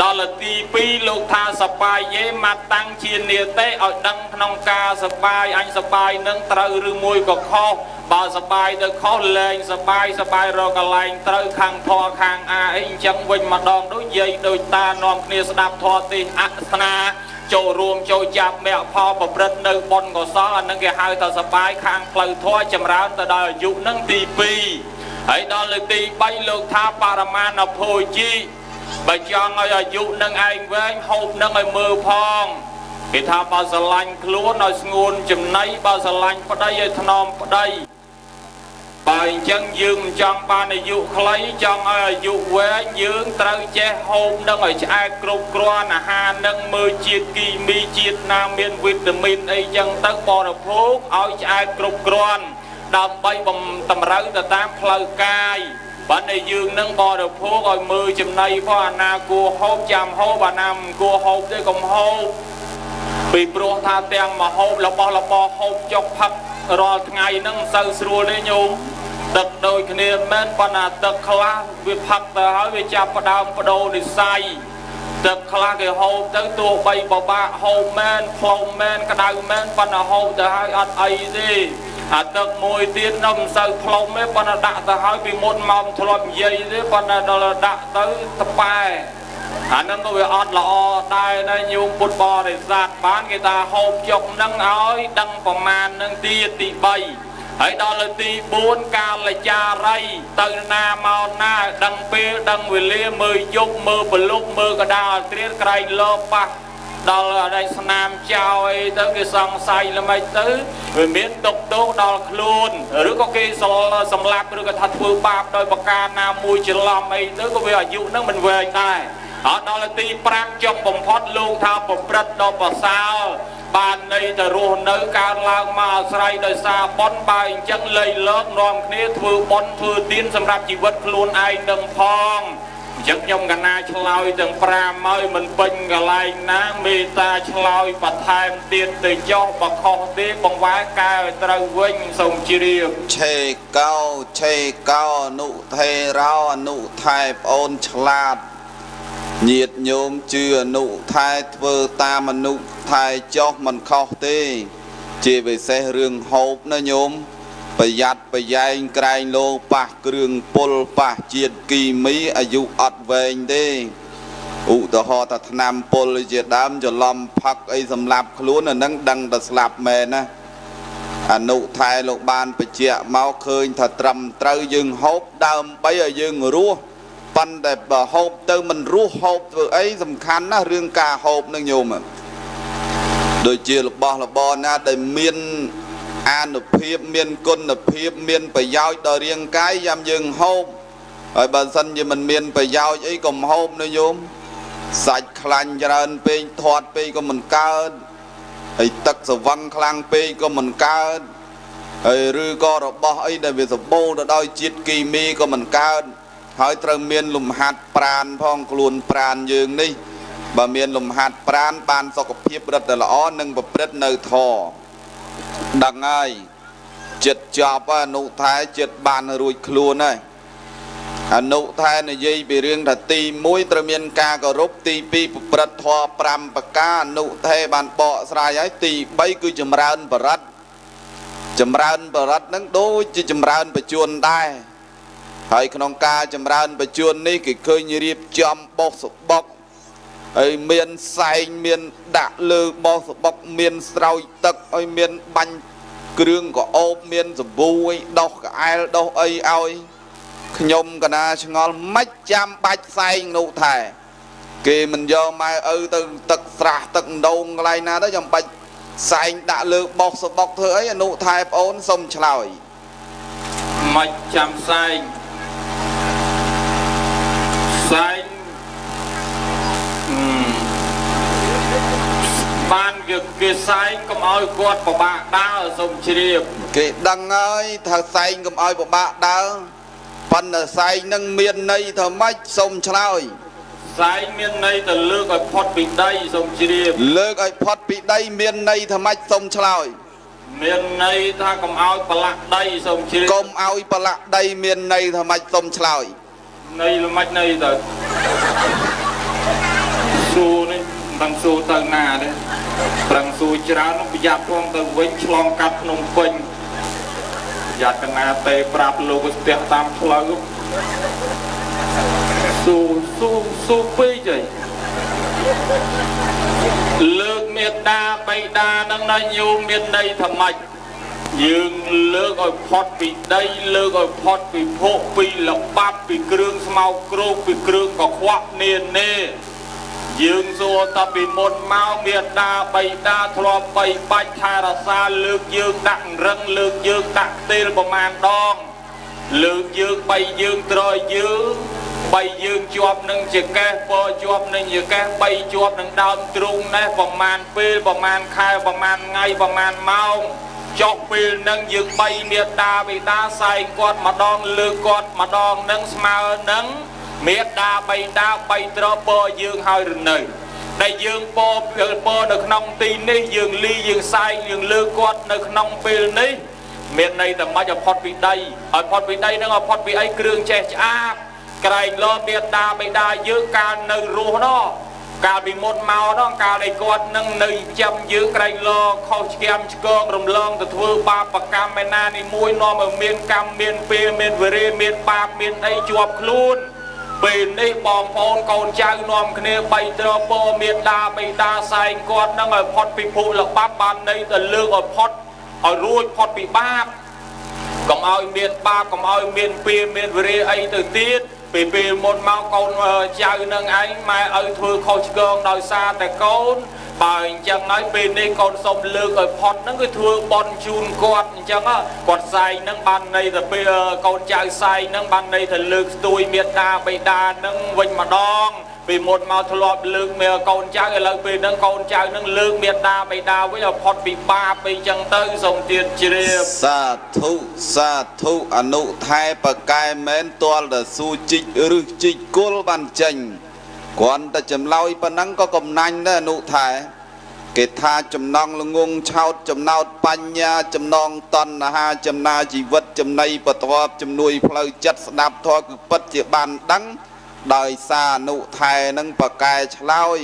ដល់ទី2លោកថាសបាយយេមកតាំងជានិតិឲ្យដឹងក្នុងការសបាយអញសបាយនឹងត្រូវឬមួយក៏ខុសបើសបាយទៅខុសលែងសបាយសបាយរកកន្លែងត្រូវខាងធម៌ខាងអាអីអញ្ចឹងវិញម្ដងដូចយាយដូចតានាំគ្នាស្ដាប់ធម៌ទេសអស្នាចូលរួមចូលចាប់មគ្គផលប្រព្រឹត្តនៅបុណ្យកុសលអានឹងគេហៅថាសបាយខាងផ្លូវធម៌ចម្រើនទៅដល់អាយុនឹងទី2ហើយដល់លើទី3លោកថាបរមាណភោជីបើចង់ឲ្យអាយុនឹងឯងវែងហូបនឹងឲ្យមើលផងគេថាបើស្រឡាញ់ខ្លួនឲ្យស្ងួនចំណីបើស្រឡាញ់ប្តីឲ្យថ្នមប្តី បើអញ្ចឹងយើងមិនចង់បានអាយុខ្លីចង់ឲ្យអាយុវែងយើងត្រូវចេះហូបនឹងឲ្យឆ្អែតគ្រប់គ្រាន់អាហារនឹងមើលជាតិគីមីជាតិណាមានវីតាមីនអីចឹងទៅបរិភោគឲ្យឆ្អែតគ្រប់គ្រាន់ដើម្បីបំតម្រូវទៅតាមផ្លូវកាយបើតែយើងនឹងបរិភោគឲ្យមើលចំណីផងអាណាគួរហូបចាំហូបអាណាមិនគួរហូបទេកុំហូបពីព្រោះថាទាំងមហូបរបស់របរហូបចុកផឹករាល់ថ្ងៃហ្នឹងមិនសូវស្រួលទេញោមទឹកដូចគ្នាមែនប៉ុន្តែទឹកខ្លះវាផឹកទៅហើយវាចាប់ផ្ដើមបដូរនិស័យទឹកខ្លះគេហូបទៅទោះបីបបាក់ហូបមែនផ្លុំមែនក្តៅមែនប៉ុន្តែហូបទៅហើយអត់អីទេអាទឹកមួយទៀតនោះមិនសូវផ្លុំទេប៉ុន្តែដាក់ទៅហើយពីមុនមកមិនធ្លាប់និយាយទេប៉ុន្តែដល់ដាក់ទៅតប៉ែអានឹងក៏វាអត់ល្អដែរណាញោមពុទ្ធបរិស័ទបានគេថាហូបចុកនឹងឲ្យដឹងប្រមាណនឹងទៀតទី3ហើយដល់លើទី4កាលចារីទៅណាមកណាដឹងពេលដឹងវេលាមើលយប់មើលប្រលប់មើលកដាលត្រៀតក្រែងលោប៉ះដល់អីស្នាមចោលអីទៅគេសង្ស័យល្មិចទៅវាមានទុកទោសដល់ខ្លួនឬក៏គេសម្លាប់ឬក៏ថាធ្វើបាបដោយប្រការណាមួយច្រឡំអីទៅក៏វាអាយុនឹងមិនវែងដែរអត់ដល់ទី5ចុងបំផុតលោកថាប្រព្រឹត្តដល់ប្រសើរបានន័យទៅរស់នៅកើតឡើងមកអាស្រ័យដោយសារបុណ្យបើអញ្ចឹងលៃលើកនាំគ្នាធ្វើបុណ្យធ្វើទានសម្រាប់ជីវិតខ្លួនឯងនឹងផងអញ្ចឹងខ្ញុំកណាឆ្លើយទាំង5ហើយមិនពេញកន្លែងណាមេត្តាឆ្លើយបន្ថែមទៀតទៅចុះបើខុសទេបង្វែរកែឲ្យត្រូវវិញសូមជ្រាបឆេកោឆេកោអនុថេរោអនុថែប្អូនឆ្លាតញាតញោមជឿអនុថែធ្វើតាមអនុថែចុះមិនខុសទេជាពិសេសរឿងហូបណាញោមប្រយ័ត្នប្រយែងក្រែងលោប៉ះគ្រឿងពុលប៉ះជាតិគីមីអាយុអត់វែងទេឧទាហរណ៍ថាថ្នាំពុលជាដើមច្រឡំផឹកអីសម្លាប់ខ្លួនអានឹងដឹងតែស្លាប់មែនណាអនុថែលោកបានបញ្ជាក់មកឃើញថាត្រឹមត្រូវយើងហូបដើម្បីឲ្យយើងរស់ប៉ុន្តែបើហូបទៅមិនរស់ហូបធ្វើអីសំខាន់ណាស់រឿងការហូបនឹងញោមដូចជារបស់របរណាដែលមានអានុភាពមានគុណភាពមានប្រយោជន៍ដល់រាងកាយយ៉ាំយើងហូបហើយបើសិនជាមិនមានប្រយោជន៍អីកុំហូបណាញោមសាច់ខ្លាញ់ច្រើនពេកធាត់ពេកក៏មិនកើតហើយទឹកស្វឹងខ្លាំងពេកក៏មិនកើតហើយឬក៏របស់អីដែលវាសម្បូរទៅដោយជាតិគីមីក៏មិនកើតហើយត្រូវមានលំហាត់ប្រាណផងខ្លួនប្រាណយើងនេះបើមានលំហាត់ប្រាណបានសុខភាពរឹតតែល្អនិងប្រព្រឹត្តនៅធម៌ដឹងហើយចិត្តចប់អនុថែចិត្តបានរួចខ្លួនហើយអនុថែនិយាយពីរឿងថាទី1ត្រូវមានការគោរពទី2ប្រព្រឹត្តធម៌5ប្រការអនុថែបានបកស្រាយហើយទី3គឺចម្រើនបរិត្តចម្រើនបរិត្តនឹងដូចជាចម្រើនបជួនដែរហើយក្នុងការចម្រើនបជួននេះគេឃើញរៀបចំបោសសបុកហើយមានសែងមានដាក់លើបោសសបុកមានស្រោចទឹកហើយមានបាញ់គ្រឿងកោបមានសាប៊ូអីដោះកែលដោះអីឲ្យខ្ញុំកណាឆ្ងល់មិនចាំបាច់សែងនោះថែគេមិនយកម៉ែឪទៅទឹកស្រះទឹកដងកន្លែងណាទៅចាំបាច់សែងដាក់លើបោសសបុកធ្វើអីអនុថែប្អូនសុំឆ្លើយមិនចាំសែងសែងបានគេសែងកុំឲ្យគាត់ពិបាកដើរសូមជ្រាបគេដឹងហើយថាសែងកុំឲ្យពិបាកដើរប៉ុន្តែសែងនឹងមានន័យថាម៉េចសូមឆ្លើយសែងមានន័យទៅលើកឲ្យផុតពីដីសូមជ្រាបលើកឲ្យផុតពីដីមានន័យថាម៉េចសូមឆ្លើយមានន័យថាកុំឲ្យប្រឡាក់ដីសូមជ្រាបកុំឲ្យប្រឡាក់ដីមានន័យថាម៉េចសូមឆ្លើយន័យល្មិចន័យទៅសួរនេះមិនដឹងសួរទៅណាទេប្រឹងសួរច្រើនប្រយ័ត្នផងទៅវិញឆ្លងកាត់ភ្នំពេញប្រយ័ត្នកណាទេប្រាប់លោកស្ទះតាមផ្លូវសួរសួរសួរពេកហើយលើកមេត្តាបិតានឹងណាញោមមានន័យថាម៉េចយើងលើកឲ្យផុតពីដីលើកឲ្យផុតពីភក់ពីល្បាប់ពីគ្រឿងស្មោកគ្រោកពីគ្រឿងកខ្វក់នានា យើងសួរតពីមុនមកមេដាបៃតាធ្លាប់បីបាច់ថែរក្សាលើកយើងដាក់រឹងលើកយើងដាក់ខ្ទេលប្រមាណដង លើកយើងបីយើងត្រយើងបីយើងជាប់នឹងចកេះពជាប់នឹងចកេះបីជាប់នឹងដើមទ្រូងនេះប្រមាណពេលប្រមាណខែប្រមាណថ្ងៃប្រមាណម៉ោងចុះពេលនឹងយើងបីមេដាបិតាសែងគាត់ម្ដងលើកគាត់ម្ដងនឹងស្មើនឹងមេដាបិតាបីត្រពយើងហើយឬនៅដែលយើងពនៅក្នុងទីនេះយើងលីយើងសែងយើងលើកគាត់នៅក្នុងពេលនេះមានន័យតែមិនឲ្យផុតពីដីឲ្យផុតពីដីនឹងឲ្យផុតពីអីគ្រឿងចេះឆ្អាបក្រែងលោមេដាបិតាយើងកាលនៅរស់ណោះកាលពីមុនមកនោះកាលឯគាត់នឹងនៅចាំយើងក្រែងលោខុសឆ្គាំឆ្គងរំលងទៅធ្វើបាបកម្មឯណានេះមួយនាំឲ្យមានកម្មមានពេលមានវេរាមានបាបមានអីជាប់ខ្លួនពេលនេះបងប្អូនកូនចៅនាំគ្នាបីត្រពមេដាបិតាសែងគាត់នឹងឲ្យផុតពីភុលបាបបានន័យទៅលើកឲ្យផុតឲ្យរួចផុតពីបាបកុំឲ្យមានបាបកុំឲ្យមានពៀមានវេរាអីទៅទៀតពីពេលមុនមកកូនចៅនឹងឯងម៉ែឲ្យធ្វើខុសឆ្គងដោយសារតែកូនបើអញ្ចឹងហើយពេលនេះកូនសុំលើកឲ្យផុតហ្នឹងគឺធ្វើបន់ជូនគាត់អញ្ចឹងគាត់សែងហ្នឹងបានន័យទៅពេលកូនចៅសែងហ្នឹងបានន័យទៅលើកស្ទួយមេដាបិតាហ្នឹងវិញម្ដងពីមុនមកធ្លាប់លើកមេកូនចៅឥឡូវពេលហ្នឹងកូនចៅហ្នឹងលើកមេដាបិតាវិញឲ្យផុតពីបាបអីចឹងទៅសូមទៀតជ្រាបសាធុសាធុអនុថែបកែមែនទាល់តែស៊ូជីកឬជីកគល់បានចេញគ្រាន់តែចម្លើយប៉ុណ្ណឹងក៏កំណាញ់ដែរអនុថែគេថាចំណងល្ងងឆោតចំណោតបញ្ញាចំណងតណ្ហាចំណាជីវិតចំណៃបតបជំនួយផ្លូវចិត្តស្ដាប់ធម៌គឺពិតជាបានដឹងដោយសារអនុថែនឹងបកែឆ្លើយ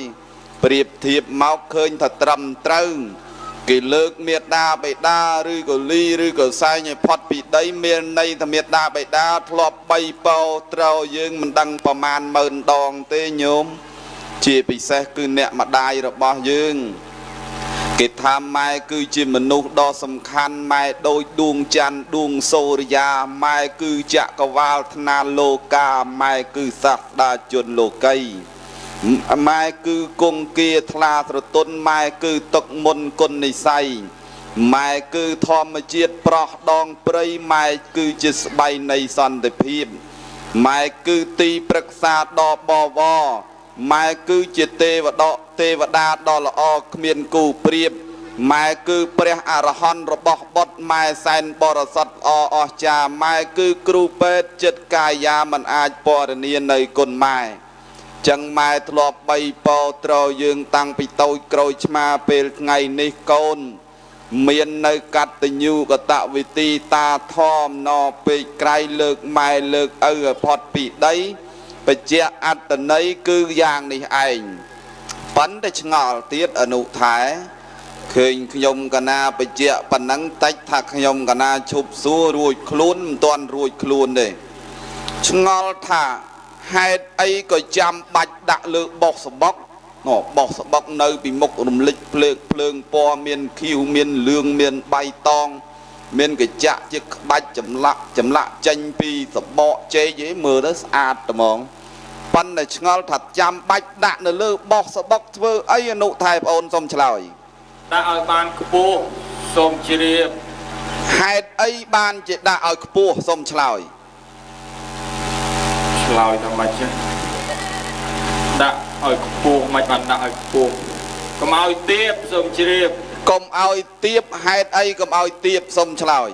ប្រៀបធៀបមកឃើញថាត្រឹមត្រូវគេលើកមេដាបិតាឬក៏លីឬក៏សែងឲ្យផុតពីដីមានន័យថាមេដាបិតាធ្លាប់បីពោត្រូវយើងមិនដឹងប្រមាណម៉ឺនដងទេញោមជាពិសេសគឺអ្នកម្ដាយរបស់យើងគេថាម៉ែគឺជាមនុស្សដ៏សំខាន់ម៉ែដូចដួងច័ន្ទដួងសូរិយាម៉ែគឺចក្រវាលថ្នាលោកាម៉ែគឺសាស្តាជនលោកីម៉ែគឺគង្គាថ្លាស្រទន់ម៉ែគឺទឹកមុនគុណនិស័យម៉ែគឺធម្មជាតិប្រោះដងព្រៃម៉ែគឺជាស្បៃនៃសន្តិភាពម៉ែគឺទីប្រឹក្សាដ៏បវរម៉ែគឺជាទេវតាដ៏ល្អគ្មានគូប្រៀបម៉ែគឺព្រះអរហន្តរបស់បុត្រម៉ែសែនបរិសុទ្ធល្អអស្ចារ្យម៉ែគឺគ្រូពេទ្យចិត្តកាយាមិនអាចពណ៌នានៅគុណម៉ែចឹងម៉ែធ្លាប់បីពោត្រយើងតាំងពីតូចក្រូចឆ្មាពេលថ្ងៃនេះកូនមាននៅកតញ្ញូកតវិធីតាធមណពេកក្រៃលើកម៉ែលើកឪឲ្យផុតពីដីបច្ចៈអត្តន័យគឺយ៉ាងនេះឯងប៉ុន្តែឆ្ងល់ទៀតអនុថែឃើញខ្ញុំកណាបច្ចៈប៉ុណ្ណឹងតិចថាខ្ញុំកណាឈប់សួររួចខ្លួនមិនទាន់រួចខ្លួនទេឆ្ងល់ថាហេតុអីក៏ចាំបាច់ដាក់លើបោះសបុកណោបោះសបុកនៅពីមុខរំលេចភ្លើងភ្លើងពណ៌មានខៀវមានលឿងមានបៃតងមានកញ្ចាក់ជាក្បាច់ចម្លាក់ចេញពីសបកចេកឯងមើលទៅស្អាតត្មងប៉ុន្តែឆ្ងល់ថាចាំបាច់ដាក់នៅលើបោះសបុកធ្វើអីអនុថែប្អូនសូមឆ្លើយដាក់ឲ្យបានខ្ពស់សូមជ្រាបហេតុអីបានជាដាក់ឲ្យខ្ពស់សូមឆ្លើយឆ្លើយថាម៉េចទេដាក់ឲ្យខ្ពស់មិនបានដាក់ឲ្យខ្ពស់កុំឲ្យទៀបសូមជ្រាបកុំឲ្យទៀបហេតុអីកុំឲ្យទៀបសូមឆ្លើយ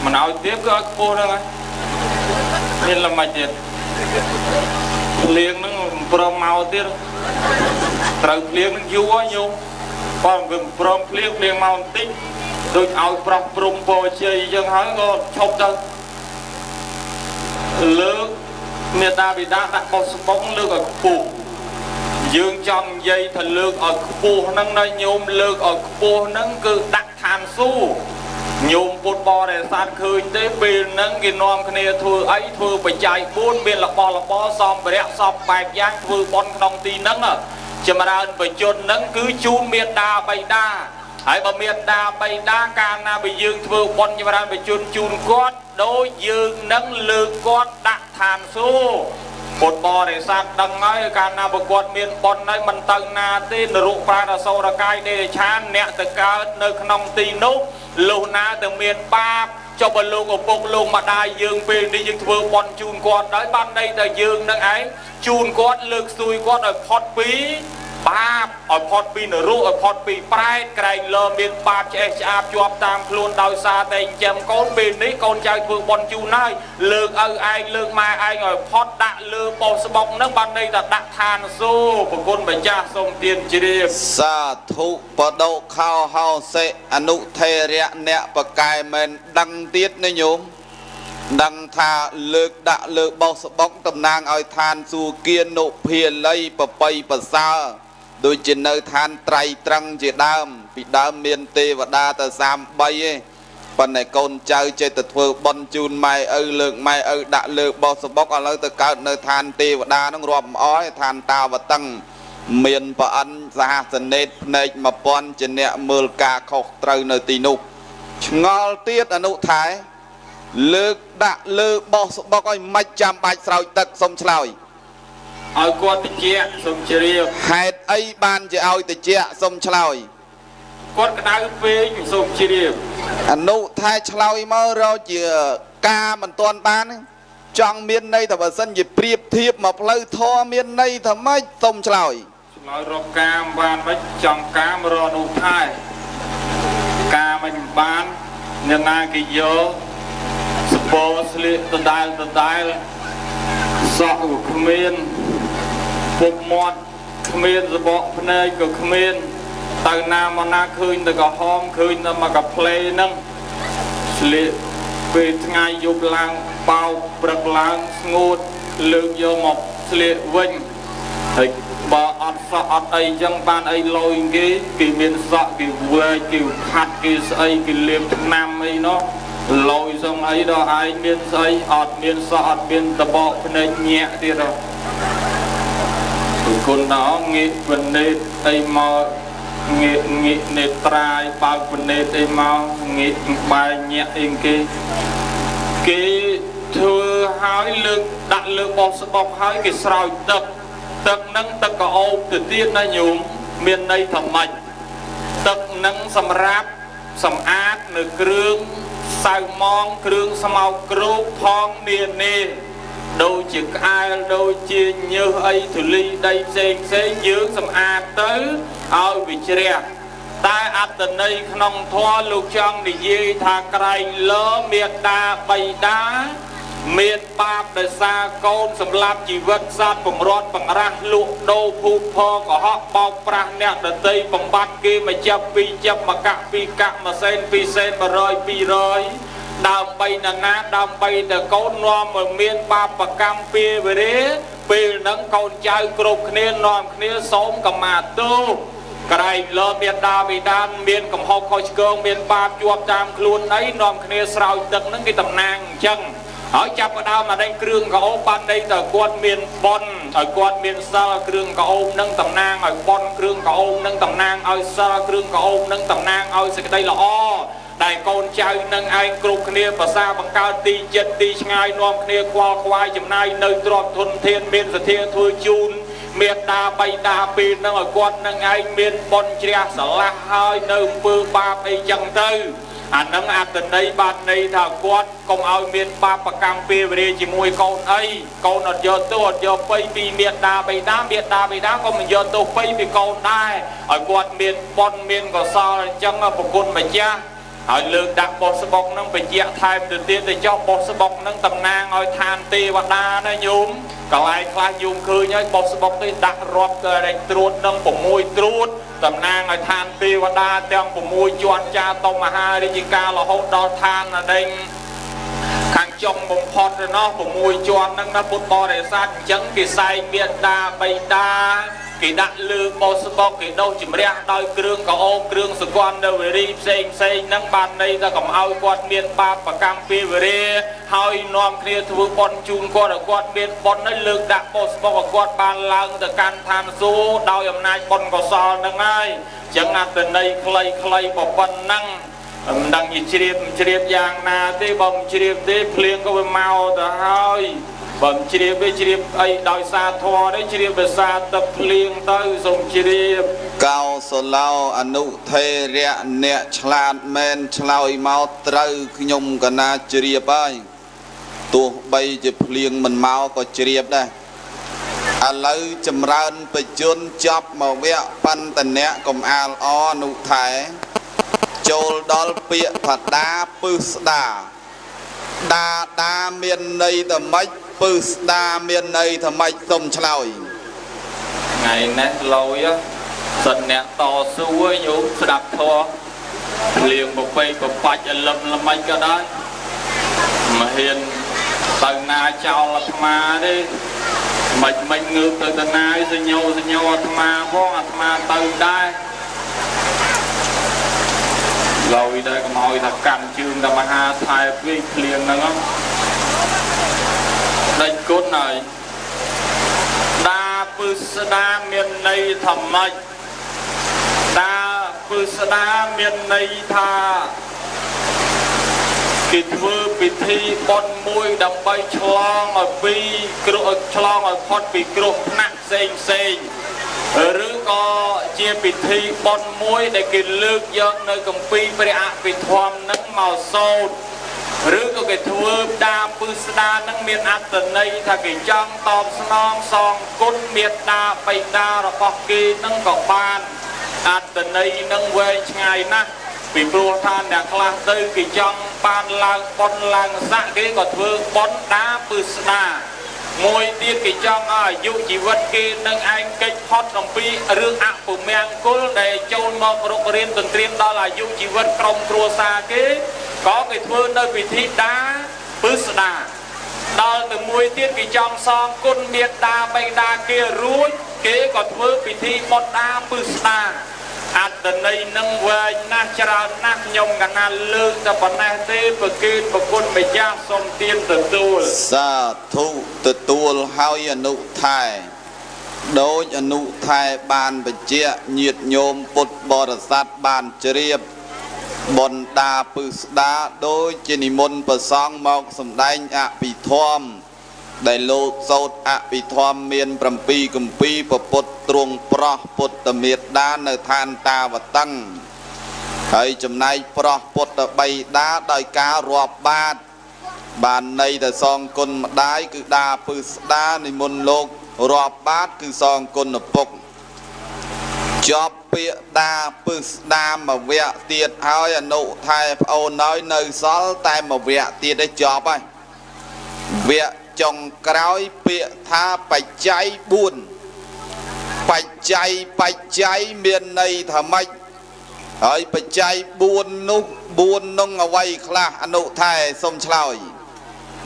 មិនឲ្យទៀបគឺឲ្យខ្ពស់ហ្នឹងហើយមានល្មិចទៀតភ្លៀងហ្នឹងមិនព្រមមកទៀតត្រូវភ្លៀងហ្នឹងយូរហើយញោមបើវាមិនព្រមភ្លៀងភ្លៀងមកបន្តិចដូចឲ្យប្រោះព្រំពរជ័យអញ្ចឹងហើយក៏ឈប់ទៅលើកមេដាបិតាដាក់បោះស្បុងលើកឲ្យខ្ពស់យើងចង់និយាយថាលើកឲ្យខ្ពស់ហ្នឹងណាញោមលើកឲ្យខ្ពស់ហ្នឹងគឺដាក់ឋានសួគ៌ញោមពុទ្ធបរិស័ទឃើញទេពេលហ្នឹងគេនាំគ្នាធ្វើអីធ្វើបច្ច័យ4មានរបស់របរសម្ភារៈសពបែបយ៉ាងធ្វើបុណ្យក្នុងទីហ្នឹងចម្រើនបជនហ្នឹងគឺជូនមេដាបិតាហើយបើមេដាបិតាកាលណាបើយើងធ្វើបុណ្យចម្រើនបជនជូនគាត់ដូចយើងនឹងលើកគាត់ដាក់ឋានសួគ៌ពុទ្ធបរិស័ទដឹងហើយកាលណាបើគាត់មានបុណ្យហើយមិនទៅណាទេនរកប្រាតអសុរកាយដេរឆានអ្នកទៅកើតនៅក្នុងទីនោះលុះណាទៅមានបាប ចុះបើលោកឪពុកលោកម្ដាយយើងពេលនេះយើងធ្វើបន់ជូនគាត់ហើយបានន័យថាយើងនឹងឯងជូនគាត់លើកស្ទួយគាត់ឲ្យផុតពីបាបឲ្យផុតពីនរកឲ្យផុតពីប្រែតក្រែងលើមានបាបឆ្អេះឆ្អាបជាប់តាមខ្លួនដោយសារតែចិញ្ចឹមកូនពេលនេះកូនចៅធ្វើបន់ជូនហើយលើកឪឯងលើកម៉ែឯងឲ្យផុតដាក់លើបោះស្បុកហ្នឹងបានន័យថាដាក់ឋានសួគ៌ប្រគុណម្ចាស់សូមទានជ្រាប សាធុបដុខោហោសិអនុថេរៈអ្នកបកែមិនដឹងទៀតណាញោមដឹងថាលើកដាក់លើបោះស្បុកតំណាងឲ្យឋានសួគ៌គានុភាល័យប្របីប្រសើរដូចជានៅឋានត្រៃត្រឹងជាដើមពីដើមមានទេវតាតែ33ឯងប៉ុន្តែកូនចៅចេះតែធ្វើបន់ជូនម៉ែឪលើកម៉ែឪដាក់លើបោះស្បុកឥឡូវទៅកើតនៅឋានទេវតានឹងរាប់មិនអស់ឯឋានតាវតឹងមានប្រអិនសហសនេតភ្នែក1000ជាអ្នកមើលការខុសត្រូវនៅទីនោះឆ្ងល់ទៀតអនុថែលើកដាក់លើបោះស្បុកឲ្យមិនចាំបាច់ស្រោចទឹកសុំឆ្លើយ ឲ្យគាត់តិចសូមជ្រាប ហេតុអីបានជាឲ្យតិចសុំឆ្លើយ គាត់ក្តៅពេកសូមជ្រាប អនុថែឆ្លើយមករកជាការមិនទាន់បានចង់មានន័យថាបើសិនជាប្រៀបធៀបមកផ្លូវធម៌មានន័យថាម៉េចសុំឆ្លើយ ឆ្លើយរកកាមបានមិនចង់កាមរកអនុថែកាមមិនបានអ្នកណាគេយកសពោស្លៀកដដែលដដែលសក់ក៏គ្មានពុកមាត់គ្មានសបកភ្នែកក៏គ្មានទៅណាមកណាឃើញតែក្រហមឃើញតែមកកាផ្លេហ្នឹងស្លៀកពេលថ្ងៃយប់ឡើងបោកព្រឹកឡើងស្ងួតលើកយកមកស្លៀកវិញហើយបើអត់សក់អត់អីចឹងបានអីលយគេគេមានសក់គេវែកគេផាត់គេស្អីគេលាបថ្នាំអីណោះលយសងអីដល់ឯងមានស្អីអត់មានសក់អត់មានតបកភ្នែកញាក់ទៀតហ៎គុណដល់ងាកពនេតអីមកងាកងាកនេត្រាយបើកពនេតអីមកងាកបែញាក់អីគេគេធ្វើហើយលើកដាក់លើបោះស្បុកហើយគេស្រោចទឹកទឹកនឹងទឹកកោបទៅទៀតណាញោមមានន័យថាម៉េចទឹកនឹងសម្រាប់សម្អាតនៅគ្រឿងសៅម៉ងគ្រឿងស្មោកគ្រោកផងនានាដូចជាក្អែលដូចជាញើសអីធូលីដីផ្សេងផ្សេងយើងសម្អាតទៅឲ្យវាជ្រះតែអត្តន័យក្នុងធម៌លោកចង់និយាយថាក្រែងលើមេដាបៃតាមានបាបដោយសារកូនសម្លាប់ជីវិតសត្វបង្រត់បង្រាស់លក់ដូរភូតផកុហកបោកប្រាស់អ្នកដតីបំបត្តិគេមកចាប់ពីរចាប់មកកាក់ពីរកាក់មួយសេនពីរសេន100 200ដើម្បីណានាដើម្បីតែកូននាំឲ្យមានបាបកម្មពីវេរាពេលហ្នឹងកូនចៅគ្រប់គ្នានាំគ្នាសូមកម្មាទោសក្រែងលើមេដាបិតាមានកំហុសខុសឆ្គងមានបាបជាប់តាមខ្លួនអីនាំគ្នាស្រោចទឹកហ្នឹងគេតំណាងអញ្ចឹងហើយចាប់ផ្ដើមមកដេញគ្រឿងកោបបានន័យតើគាត់មានប៉ុនឲ្យគាត់មានសិលគ្រឿងកោបនឹងតំណាងឲ្យប៉ុនគ្រឿងកោបនឹងតំណាងឲ្យសិលគ្រឿងកោបនឹងតំណាងឲ្យសេចក្តីល្អដែលកូនចៅនឹងឯងគ្រប់គ្នាប្រសាបង្កើតទីចិត្តទីឆ្ងាយនាំគ្នាខ្វល់ខ្វាយចំណាយនៅទ្រព្យធនធានមានសទ្ធាធ្វើជូនមេដាបៃតាពេលនឹងឲ្យគាត់នឹងឯងមានប៉ុនជ្រះស្រឡះហើយនៅអំពើបាបអីចឹងទៅអានឹងអត្តន័យបានន័យថាគាត់កុំឲ្យមានបាបកម្មពេលវេលាជាមួយកូនអីកូនអត់យកទោសអត់យកបៃពីមេដាបៃតាមេដាបៃតាក៏មិនយកទោសបៃពីកូនដែរឲ្យគាត់មានប៉ុនមានកុសលអញ្ចឹងប្រគុណម្ចាស់ហើយលើកដាក់បោះស្បុកនឹងបញ្ជាក់ថែមទៅទៀតទៅចុះបោះស្បុកនឹងតំណាងឲ្យឋានទេវតាណាញោមកន្លែងខ្លះញោមឃើញហើយបោះស្បុកទៅដាក់រាប់ទៅឯត្រួតនឹង6ត្រួតតំណាងឲ្យឋានទេវតាទាំង6ជាន់ចាតមហារាជការរហូតដល់ឋានដេញខាងចុងបំផុតទៅណោះ6ជាន់ហ្នឹងណាពុទ្ធបរិស័ទអញ្ចឹងគេសែងមេដាបៃតាគេដាក់លើបោះស្បុកគេដោះជំរះដោយគ្រឿងកោបគ្រឿងសកលនៅវេរីផ្សេងផ្សេងហ្នឹងបានន័យថាកុំឲ្យគាត់មានបាបកម្មពេលវេរាហើយនាំគ្នាធ្វើបុណ្យជូនគាត់ឲ្យគាត់មានបុណ្យហើយលើកដាក់បោះស្បុកឲ្យគាត់បានឡើងទៅកាន់ឋានសួគ៌ដោយអំណាចបុណ្យកុសលហ្នឹងហើយអញ្ចឹងអត្តន័យខ្លីៗប៉ុណ្ណឹងមិនដឹងជាជ្រាបមិនជ្រាបយ៉ាងណាទេបើមិនជ្រាបទេភ្លៀងក៏វាមកទៅហើយ បើមិនជ្រាបទេជ្រាបអីដោយសារធម៌ទេជ្រាបដោយសារទឹកភ្លៀងទៅសូមជ្រាប កោសឡោអនុថេរៈអ្នកឆ្លាតមែនឆ្លើយមកត្រូវខ្ញុំកណាជ្រាបហើយទោះបីជាភ្លៀងមិនមកក៏ជ្រាបដែរឥឡូវចម្រើនបជនចប់មកវគ្គបន្តនៈកំអាលអនុថែចូលដល់ពាក្យថាដាពឹស្ដាដាដាមានន័យថាម៉េចពឹស្ដាមានន័យថាម៉េចសូមឆ្លើយ ថ្ងៃនេះលយសិនអ្នកតស៊ូឲ្យញោមស្ដាប់ធម៌ភ្លៀងប្រពេកប្របាច់ឲ្យលឹមល្មិចក៏ដោយមិនហ៊ានទៅណាចោលអាត្មាទេមិនមិនងើបទៅទៅណាឲ្យសញ្ញោសញ្ញោអាត្មាផងអាត្មាទៅដែរលយដែរកុំឲ្យថាកាន់ជើងតែមហាថែពេកភ្លៀងហ្នឹងដេចគុណហើយដាពឹស្ដាមានន័យថាម៉េចដាពឹស្ដាមានន័យថាគេធ្វើពិធីបុណ្យមួយដើម្បីឆ្លងឲ្យពីគ្រោះឆ្លងឲ្យផុតពីគ្រោះថ្នាក់ផ្សេងផ្សេងឬក៏ជាពិធីបុណ្យមួយដែលគេលើកយកនៅគម្ពីរព្រះអភិធម្មនឹងមកសូត្រឬក៏គេធ្វើដាពឹស្ដានឹងមានអត្ថន័យថាគេចង់តបស្នងសងគុណមេត្តាបិតារបស់គេនឹងក៏បានអត្ថន័យនឹងវែងឆ្ងាយណាស់ពីព្រោះថាអ្នកខ្លះទៅគេចង់បានឡើងបុណ្យឡើងស័ក្តិគេក៏ធ្វើបុណ្យដាពឹស្ដាមួយទៀតគេចង់ឲ្យអាយុជីវិតគេនឹងឯងកិច្ចផុតអំពីរឿងអពមង្គលដែលចូលមករុករៀនទន្ទ្រានដល់អាយុជីវិតក្រុមគ្រួសារគេក៏គេធ្វើនៅពិធីដាពឹស្ដាដល់ទៅមួយទៀតគេចង់សងគុណមេត្តាបិតាគេរួចគេក៏ធ្វើពិធីបុណ្យដាពឹស្ដាអត្ថន័យនឹងវែងណាស់ច្រើនណាស់ខ្ញុំកណាលើកតែប៉ុណ្ណេះទេប្រគេនប្រគុណម្ចាស់សូមទានទទួល សាធុទទួលហើយអនុថែដោយអនុថែបានបញ្ជាក់ញាតិញោមពុទ្ធបរិស័ទបានជ្រាបបណ្ដាពឹស្ដាដូចជានិមន្តប្រសង់មកសម្ដែងអភិធម្មដែលលោកសោតអភិធម្មមាន7គម្ពីរពពុទ្ធទ្រង់ប្រោះពុទ្ធមេត្តានៅឋានតាវតឹងហើយចំណែកប្រោះពុទ្ធបិតាដោយការរាប់បាតបានន័យតែសងគុណម្ដាយគឺដាពឹស្ដានិមន្តលោករាប់បាតគឺសងគុណឪពុកចប់ពាក្យដាពឹស្ដាមួយវគ្គទៀតហើយអនុថែប្អូនហើយនៅសល់តែមួយវគ្គទៀតទេចប់ហើយវគ្គចុងក្រោយពាក្យថាបច្ច័យ4បច្ច័យបច្ច័យមានន័យថាម៉េចហើយបច្ច័យ4នោះ4នោះអ្វីខ្លះអនុថែសូមឆ្លើយ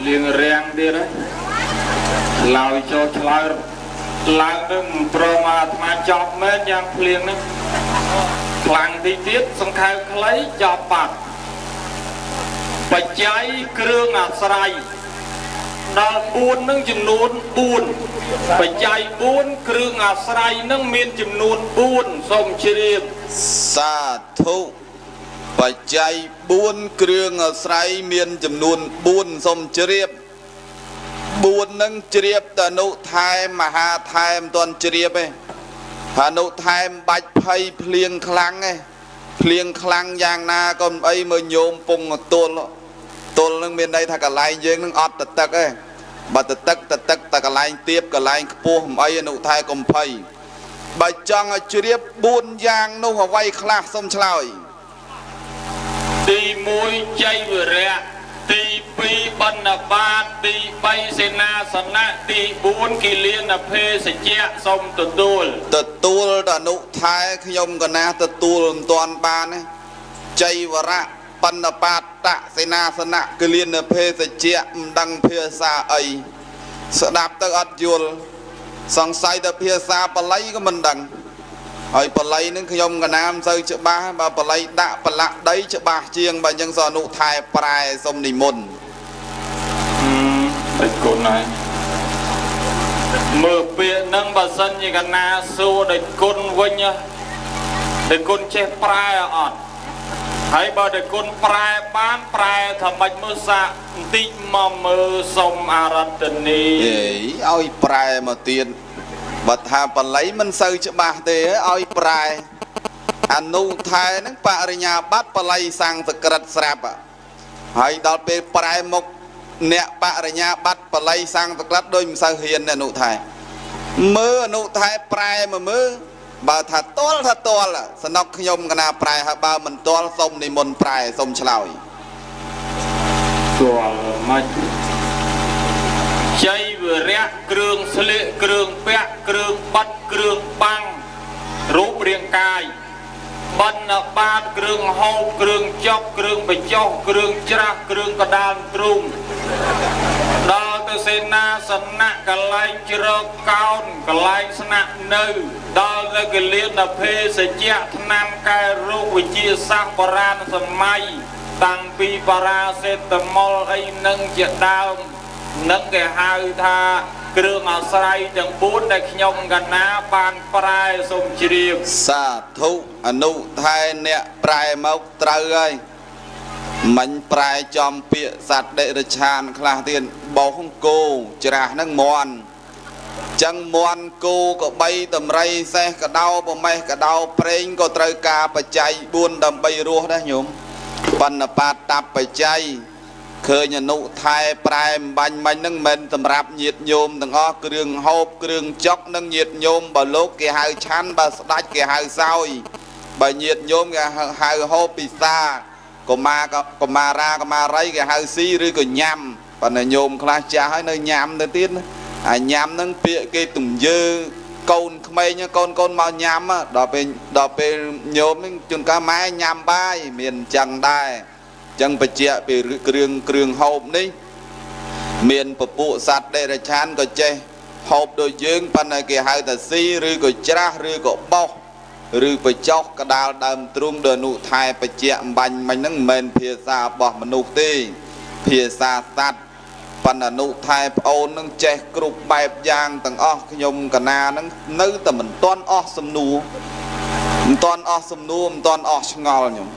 លៀងរាំងទៀតហើយឆ្លើយចូលឆ្លើយឡើងទៅមិនព្រមអាត្មាចប់មែនយ៉ាងភ្លៀងនេះខ្លាំងតិចទៀតសង្ខេបខ្លីចប់បាត់បច្ច័យគ្រឿងអាស្រ័យដល់4នឹងចំនួន4បច្ច័យ4គ្រឿងអាស្រ័យនឹងមានចំនួន4សូមជ្រាប សាធុបច្ច័យ4គ្រឿងអាស្រ័យមានចំនួន4សូមជ្រាប4នឹងជ្រាបតអនុថែមមហាថែមមិនទាន់ជ្រាបទេអនុថែមបាច់ភ័យភ្លៀងខ្លាំងទេភ្លៀងខ្លាំងយ៉ាងណាក៏មិនអីមើលញោមពងទល់ទល់នឹងមានន័យថាកន្លែងយើងនឹងអត់តទឹកទេបើតទឹកតទឹកតែកន្លែងទៀបកន្លែងខ្ពស់មិនអីអនុថែកុំភ័យបើចង់ឲ្យជ្រាប4យ៉ាងនោះអ្វីខ្លះសូមឆ្លើយ ទី1ចៃវរៈទី2បណ្ឌបាតទី3សេនាសនៈទី4គិលានភេសជ្ជៈសូមទទួល ទទួលតអនុថែខ្ញុំកណាទទួលមិនទាន់បានទេចៃវរៈបណ្ឌបាតសេនាសនៈគិលានភេសជ្ជៈមិនដឹងភាសាអីស្ដាប់ទៅអត់យល់សង្ស័យតែភាសាបាលីក៏មិនដឹងហើយបាលីនឹងខ្ញុំកណាមិនសូវច្បាស់បើបាលីដាក់ប្រឡាក់ដីច្បាស់ជាងបើអញ្ចឹងសអនុថែប្រែសូមនិមន្ត តិចគុណហើយមើលពាក្យហ្នឹងបើសិនជាកណាសួរដោយគុណវិញដោយគុណចេះប្រែអត់ ហើយបើតែគុណប្រែបានប្រែថាម៉េចមើលសាកបន្តិចមកមើលសុំអារតនី អេឲ្យប្រែមកទៀតបើថាបាលីមិនសូវច្បាស់ទេឲ្យប្រែអនុថែហ្នឹងបរិញ្ញាបត្របាលីសំស្ក្រឹតស្រាប់ហើយដល់ពេលប្រែមកអ្នកបរិញ្ញាបត្របបាលីសំស្ក្រឹតដូចមិនសូវហ៊ានអនុថែមើលអនុថែប្រែមកមើលបើថាតលថាតលសំណុកខ្ញុំកណាប្រែហើយបើមិនតលសុំនិមន្តប្រែសុំឆ្លើយ តលមិនជ័យវរៈគ្រឿងស្លៀកគ្រឿងពាក់គ្រឿងបិទគ្រឿងបាំងរូបរាងកាយបណ្ណបាតគ្រឿងហូបគ្រឿងចុកគ្រឿងបញ្ចុះគ្រឿងច្រាស់គ្រឿងកដាលទ្រូងដល់ទៅសេនាសនៈកន្លែងជ្រកកោនកន្លែងស្នាក់នៅដល់ទៅកលៀនភេសជ្ជៈថ្នាំកែរោគវិទ្យាសាស្ត្របុរាណសម័យតាំងពីបារាសេតមុលអីនឹងជាដើមនឹងគេហៅថាគ្រឿងអាស្រ័យទាំង4ដែលខ្ញុំកណាបានប្រែសូមជ្រាប សាធុអនុថែអ្នកប្រែមកត្រូវហើយមិញប្រែចំពាក្យសត្វតិរិឆានខ្លះទៀតបោះគោច្រាស់ហ្នឹងមន់ចឹងមន់គោក៏បីតម្រៃសេះកដោប្រមេះកដោប្រេងក៏ត្រូវការបច្ច័យ4ដើម្បីរស់ដែរញោមបណ្ណបាតតបច្ច័យឃើញអនុថែប្រែអំបាញ់មិញហ្នឹងមិនសម្រាប់ញាតញោមទាំងអស់គ្រឿងហូបគ្រឿងចុកនិងញាតញោមបើលោកគេហៅឆាន់បើស្ដាច់គេហៅសោយបើញាតញោមគេហៅហូបពិសាកុមារកុមារាកុមារីគេហៅស៊ីឬក៏ញ៉ាំប៉ុន្តែញោមខ្លះចាស់ហើយនៅញ៉ាំទៅទៀតណាអាញ៉ាំហ្នឹងពាក្យគេទំយើកូនក្មេងកូនកូនមកញ៉ាំដល់ពេលញោមហ្នឹងជួនកាលម៉ែញ៉ាំបាយមានអញ្ចឹងដែរចឹងបញ្ជាក់ពីគ្រឿងហូបនេះមានពពួកសត្វតិរិឆានក៏ចេះហូបដូចយើងប៉ុន្តែគេហៅថាស៊ីឬក៏ច្រាស់ឬក៏បោះឬបញ្ចុះកដាលដើមទ្រូងដោយអនុថែបញ្ជាក់អំបញ្ញមិញហ្នឹងមិនមែនភាសារបស់មនុស្សទេភាសាសត្វប៉ុន្តែអនុថែប្អូននឹងចេះគ្រប់បែបយ៉ាងទាំងអស់ខ្ញុំកណាហ្នឹងនៅតែមិនទាន់អស់សំណួរមិនទាន់អស់សំណួរមិនទាន់អស់ឆ្ងល់ខ្ញុំ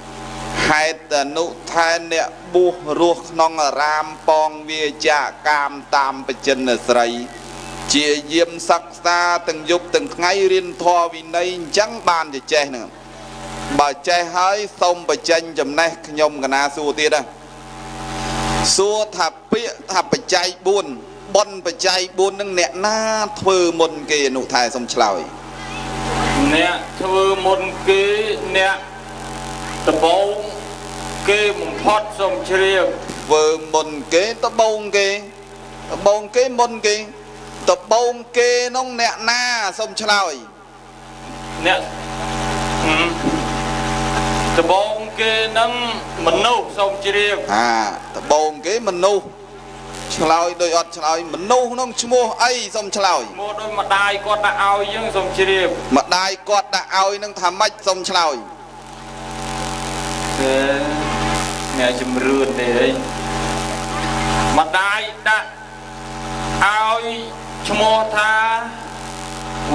ហេតុអនុថែអ្នកបួសរស់ក្នុងអារាមពងវាចាកាមតាមបចិនស្រីជាយាមសិក្សាទាំងយប់ទាំងថ្ងៃរៀនធម៌វិន័យអញ្ចឹងបានจะចេះហ្នឹងបើចេះហើយសូមបញ្ចេញចំណេះខ្ញុំកណាសួរទៀតណាសួរថាពាក្យថាបច្ច័យ4បុណ្យបច្ច័យ4ហ្នឹងអ្នកណាធ្វើមុនគេអនុថែសូមឆ្លើយអ្នកធ្វើមុនគេអ្នកដបងគេបំផុតសូមជ្រាបធ្វើមុនគេដបងគេដបងគេមុនគេដបងគេនោះអ្នកណាសូមឆ្លើយអ្នកដបងគេនឹងមនុស្សសូមជ្រាបអាដបងគេមនុស្សឆ្លើយដោយអត់ឆ្លើយមនុស្សនោះឈ្មោះអីសូមឆ្លើយឈ្មោះដោយម្ដាយគាត់ដាក់ឲ្យយើងសូមជ្រាបម្ដាយគាត់ដាក់ឲ្យនឹងថាម៉េចសូមឆ្លើយទេអ្នកជំរឿនទេអីម្ដាយដាក់ឲ្យឈ្មោះថា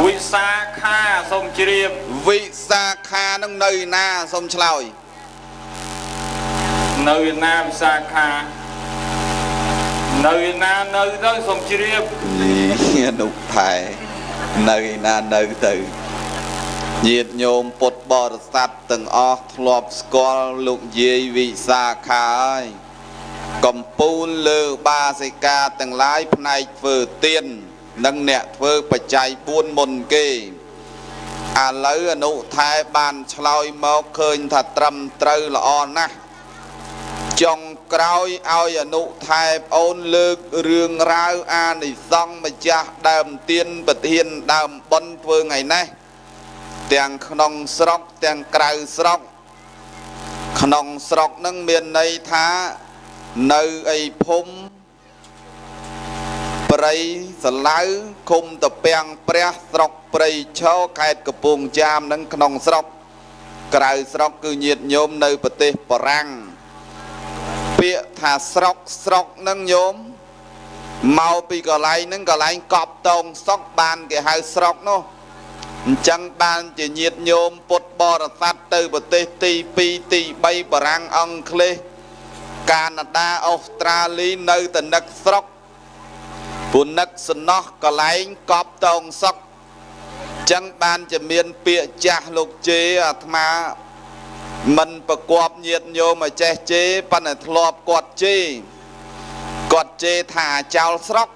វិសាខាសូមជ្រាបវិសាខានឹងនៅណាសូមឆ្លើយនៅណាវិសាខានៅណានៅទៅសូមជ្រាបនេះអនុថែនៅណានៅទៅញាតិញោមពុទ្ធបរិស័ទទាំងអស់ធ្លាប់ស្គាល់លោកយាយវិសាខាហើយកំពូលលើបាសិកាទាំងឡាយផ្នែកធ្វើទាននិងអ្នកធ្វើបច្ច័យ4មុនគេឥឡូវអនុថែបានឆ្លើយមកឃើញថាត្រឹមត្រូវល្អណាស់ចុងក្រោយឲ្យអនុថែប្អូនលើករឿងរ៉ាវអានិសង្សម្ចាស់ដើមទានប្រធានដើមបុណ្យធ្វើថ្ងៃនេះទាំងក្នុងស្រុកទាំងក្រៅស្រុកក្នុងស្រុកនឹងមានន័យថានៅឯភូមិព្រៃសឡៅឃុំតពាំងព្រះស្រុកព្រៃឈរខេត្តកំពង់ចាមនឹងក្នុងស្រុកក្រៅស្រុកគឺញាតិញោមនៅប្រទេសបារាំងពាក្យថាស្រុកស្រុកនឹងញោមមកពីកន្លែងនឹងកន្លែងកប់តងសុកបានគេហៅស្រុកនោះ អញ្ចឹងបានជាញាតិញោមពុទ្ធបរិស័ទទៅប្រទេសទី2ទី3បារាំងអង់គ្លេសកាណាដាអូស្ត្រាលីនៅតែនឹកស្រុកព្រោះនឹកសំណោះកលែងកប់តងសុកចឹងបានជាមានពាក្យចាស់លោកជេអាត្មាមិនប្រកបញាតិញោមឲ្យចេះជេប៉ុន្តែធ្លាប់គាត់ជេគាត់ជេថាចោលស្រុក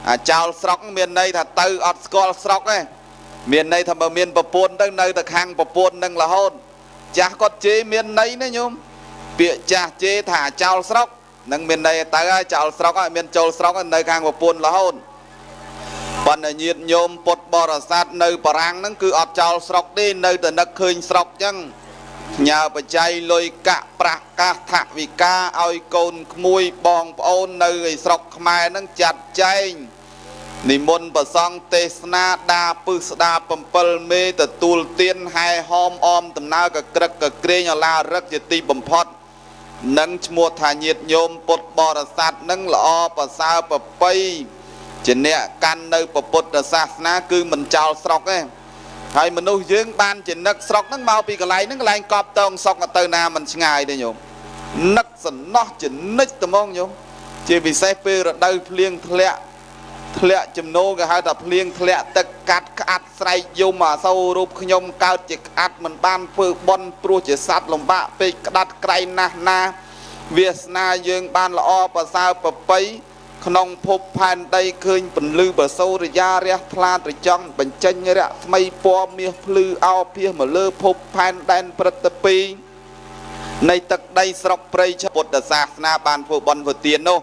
អាចោលស្រុកមានន័យថាទៅអត់ស្គាល់ស្រុកទេមានន័យថាបើមានប្រពន្ធទៅនៅតែខាងប្រពន្ធនឹងរហូតចាស់គាត់ជេមានន័យណាញោមពាក្យចាស់ជេថាចោលស្រុកនឹងមានន័យទៅហើយចោលស្រុកហើយមានចូលស្រុកនៅខាងប្រពន្ធរហូតប៉ុន្តែញាតិញោមពុទ្ធបរិស័ទនៅបារាំងហ្នឹងគឺអត់ចោលស្រុកទេនៅតែនឹកឃើញស្រុកចឹងញើបច្ច័យលុយកាក់ប្រាក់កាសថវិកាឲ្យកូនក្មួយបងប្អូននៅឯស្រុកខ្មែរហ្នឹងចាត់ចែងនិមន្តប្រសង់ទេសនាដាពឹសស្ដា7មេទទួលទានហែហោមអមដំណើរកក្រឹកកក្រែងអឡារឹកជាទីបំផុតនឹងឈ្មោះថាញាតិញោមពុទ្ធបរិស័ទនឹងល្អប្រសើរប្រពៃជាអ្នកកាន់នៅពុទ្ធសាសនាគឺមិនចោលស្រុកទេហើយមនុស្សយើងបានជានឹកស្រុកហ្នឹងមកពីកន្លែងហ្នឹងកន្លែងកប់តងសុកទៅណាមិនឆ្ងាយទេញោមនឹកសំណោះជានិច្ចត្មងញោមជាពិសេសពេលរដូវភ្លៀងធ្លាក់ធ្លាក់ចំណូលគេហៅថាភ្លៀងធ្លាក់ទឹកកាត់ក្អាត់ស្រែកយំអាសូររូបខ្ញុំកើតជាក្អាត់មិនបានធ្វើបន់ព្រោះជាសត្វលំបាកពេកក្តាត់ក្រៃណាស់ណាវាសនាយើងបានល្អប្រសើរប្រពៃក្នុងភពផែនដីឃើញពន្លឺបសូរិយារះថ្លាត្រចង់បញ្ចេញរស្មីពណ៌មាសភ្លឺអោភាសមកលើភពផែនដែនព្រឹទ្ធពីនៃទឹកដីស្រុកព្រៃពុទ្ធសាសនាបានធ្វើបន់ធ្វើទាននោះ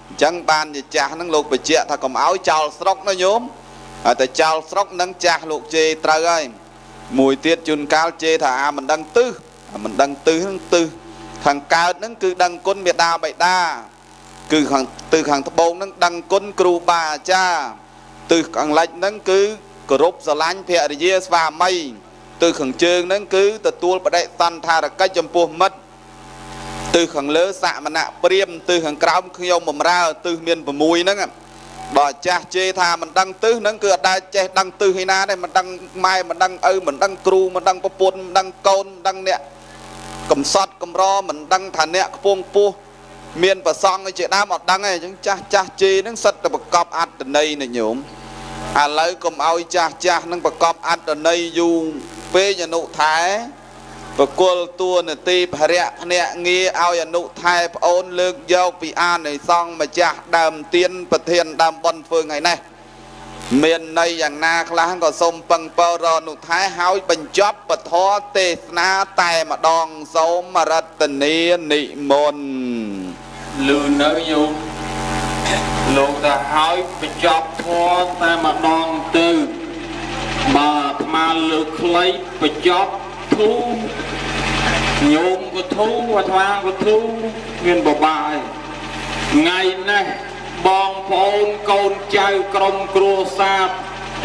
អញ្ចឹងបានជាចាស់ហ្នឹងលោកបញ្ជាក់ថាកុំឲ្យចោលស្រុកណាញោមតែចោលស្រុកនឹងចាស់លោកជេរត្រូវហើយមួយទៀតជួនកាលជេរថាអាមិនដឹងទិសអាមិនដឹងទិសហ្នឹងទិសខាងកើតហ្នឹងគឺដឹងគុណមេដាបៃតាគឺខាងទិសខាងត្បូងហ្នឹងដឹងគុណគ្រូបាអាចារ្យទិសខាងលិចហ្នឹងគឺគោរពស្រឡាញ់ភរិយាស្វាមីទិសខាងជើងហ្នឹងគឺទទួលបដិសន្ធារកិច្ចចំពោះមិត្តទិសខាងលើសមណៈព្រាមទិសខាងក្រោមខ្ញុំបំរើទិសមាន6ហ្នឹងដល់ចាស់ជេរថាមិនដឹងទិសហ្នឹងគឺអត់ដែលចេះដឹងទិសឯណាទេមិនដឹងម៉ែមិនដឹងឪមិនដឹងគ្រូមិនដឹងប្រពន្ធមិនដឹងកូនមិនដឹងអ្នកកំសត់កំរមិនដឹងថាអ្នកខ្ពង់ពោះមានប្រសង់ជាដើមអត់ដឹងទេអញ្ចឹងចាស់ចាស់ជេរហ្នឹងសិតតែប្រកបអត្តន័យណាញោមឥឡូវកុំឲ្យចាស់ចាស់ហ្នឹងប្រកបអត្តន័យយូរពេកអនុថែបកុលតួនាទីភរៈភ្នាក់ងារឲ្យអនុថែប្អូនលើកយកពីអានិសង្ឃម្ចាស់ដើមទៀនប្រធានដើមបុណ្យធ្វើថ្ងៃនេះមានន័យយ៉ាងណាខ្លះក៏សូមពឹងពរអនុថែឲ្យបញ្ចប់ពធទេសនាតែម្ដងសូមរតនានិមន្តលឺនៅញោមលោកថាឲ្យបញ្ចប់ធម៌តែម្ដងទៅបើអាត្មាលើកខ្លីបញ្ចប់ធូញោមក៏ធូអាត្មាក៏ធូមានបបាយថ្ងៃនេះបងប្អូនកូនចៅក្រុមគ្រួសារ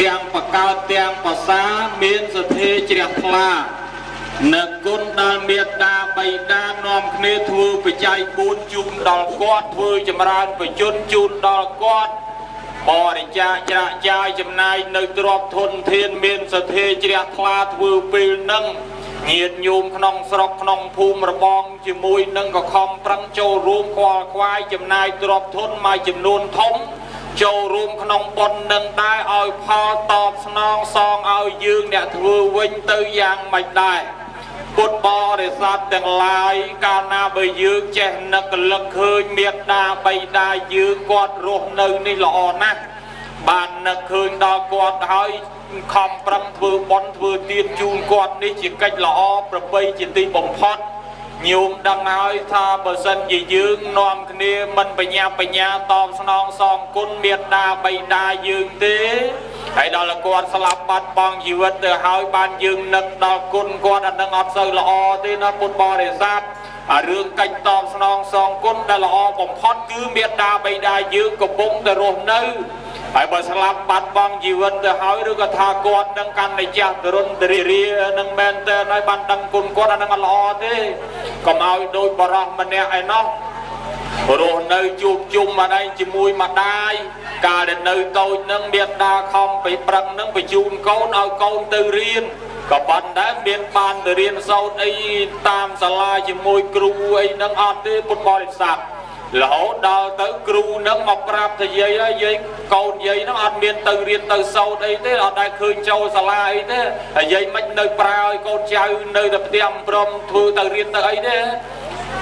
ទាំងបកើតទាំងប្រសាមានសទ្ធាជ្រះថ្លានៅគុណដល់មេត្តាបិតានាំគ្នាធ្វើបច្ច័យ4ជូនដល់គាត់ធ្វើចម្រើនបជនជូនដល់គាត់បរិច្ចាគច្រាក់ចាយចំណាយនៅទ្រព្យធនធានមានសទ្ធាជ្រះថ្លាធ្វើពេលនឹងញាតិញោមក្នុងស្រុកក្នុងភូមិរបងជាមួយនឹងក៏ខំប្រឹងចូលរួមខ្វល់ខ្វាយចំណាយទ្រព្យធនមួយចំនួនធំចូលរួមក្នុងបុណ្យនឹងដែរឲ្យផលតបស្នងសងឲ្យយើងអ្នកធ្វើវិញទៅយ៉ាងម៉េចដែរពុទ្ធបរិស័ទទាំងឡាយកាលណាបើយើងចេះនឹកលឹកឃើញមេត្តាបិតាយើងគាត់រស់នៅនេះល្អណាស់បាននឹកឃើញដល់គាត់ហើយខំប្រឹងធ្វើបុណ្យធ្វើទានជូនគាត់នេះជាកិច្ចល្អប្រពៃជាទីបំផុតញោមដឹងហើយថាបើសិនជាយើងនាំគ្នាមិនបញ្ញាបញ្ញាតបស្នងសងគុណមេត្តាបិតាយើងទេហើយដល់គាត់ស្លាប់បាត់បង់ជីវិតទៅហើយបានយើងនឹកដល់គុណគាត់អានឹងអត់សូវល្អទេណាពុទ្ធបរិស័ទអារឿងកិច្ចតបស្នងសងគុណដែលល្អបំផុតគឺមេត្តាបិតាយើងកំពុងតែរស់នៅហើយបើស្លាប់បាត់បង់ជីវិតទៅហើយឬក៏ថាគាត់នឹងកាន់តែចាស់ទរុនទរានឹងមែនតើហើយបានដឹងគុណគាត់អានឹងអត់ល្អទេកុំឲ្យដូចបរោះម្នាក់ឯណោះរស់ នៅជួបជុំម្ដាយជាមួយម្ដាយកាលដែលនៅតូចនឹងមេដាខំไปប្រឹងនឹងបញ្ជូនកូនឲ្យកូនទៅរៀនក៏ប៉ុន្តែមានបានទៅរៀនសូត្រអីតាមសាលាជាមួយគ្រូអីនឹងអត់ទេពុទ្ធបរិស័ទរហូតដល់ទៅគ្រូនឹងមកប្រាប់ថាយាយហើយយាយកូនយាយនឹងអត់មានទៅរៀនទៅសូត្រអីទេអត់ដែលឃើញចូលសាលាអីទេហើយយាយមិននៅប្រើឲ្យកូនចៅនៅតែផ្ទះមិនព្រមធ្វើទៅរៀនទៅអីទេ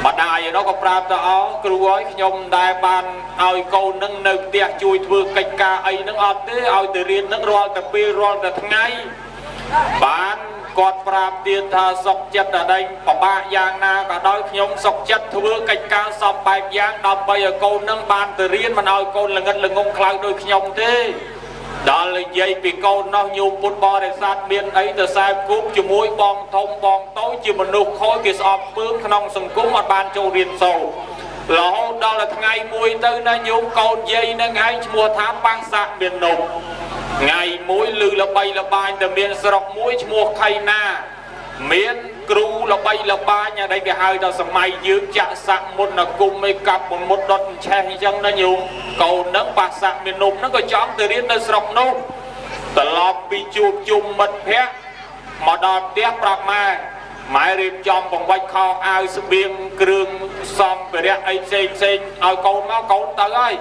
ម្ដាយឯនោះក៏ប្រាប់ទៅអោគ្រូអើយខ្ញុំមិនដែលបានឲ្យកូននឹងនៅផ្ទះជួយធ្វើកិច្ចការអីនឹងអត់ទេឲ្យទៅរៀននឹងរាល់តែពេលរាល់តែថ្ងៃបានគាត់ប្រាប់ទៀតថាសុកចិត្តតែដេញពិបាកយ៉ាងណាក៏ដោយខ្ញុំសុកចិត្តធ្វើកិច្ចការសពបែបយ៉ាងដើម្បីឲ្យកូននឹងបានទៅរៀនមិនឲ្យកូនល្ងិតល្ងងខ្លៅដូចខ្ញុំទេដល់និយាយពីកូននោះញោមពុទ្ធបរិស័ទមានអីទៅសែបគប់ជាមួយបងធំបងតូចជាមនុស្សខូចគេស្អប់ពើមក្នុងសង្គមអត់បានចូលរៀនសូត្ររហូតដល់ថ្ងៃមួយទៅណាញោមកូនយាយនឹងឯងឈ្មោះថាបាំងសាក់មាននំថ្ងៃមួយលឺល្បីល្បាញតែមានស្រុកមួយឈ្មោះខៃណាមានគ្រូល្បីល្បាញដែលគេហៅថាសម័យយើងចាក់សាក់មុនគុំឯកាប់មុតដុតឆេះអញ្ចឹងណាញោមកូននឹងបាសាក់មាននំហ្នឹងក៏ចង់ទៅរៀននៅស្រុកនោះត្រឡប់ពីជួបជុំមិត្តភ័ក្តិមកដល់ផ្ទះប្រាប់ម៉ែម៉ែរៀបចំបង្វិចខោអាវស្បៀងគ្រឿងសម្ភារៈអីផ្សេងផ្សេងឲ្យកូនមកកូនទៅហើយ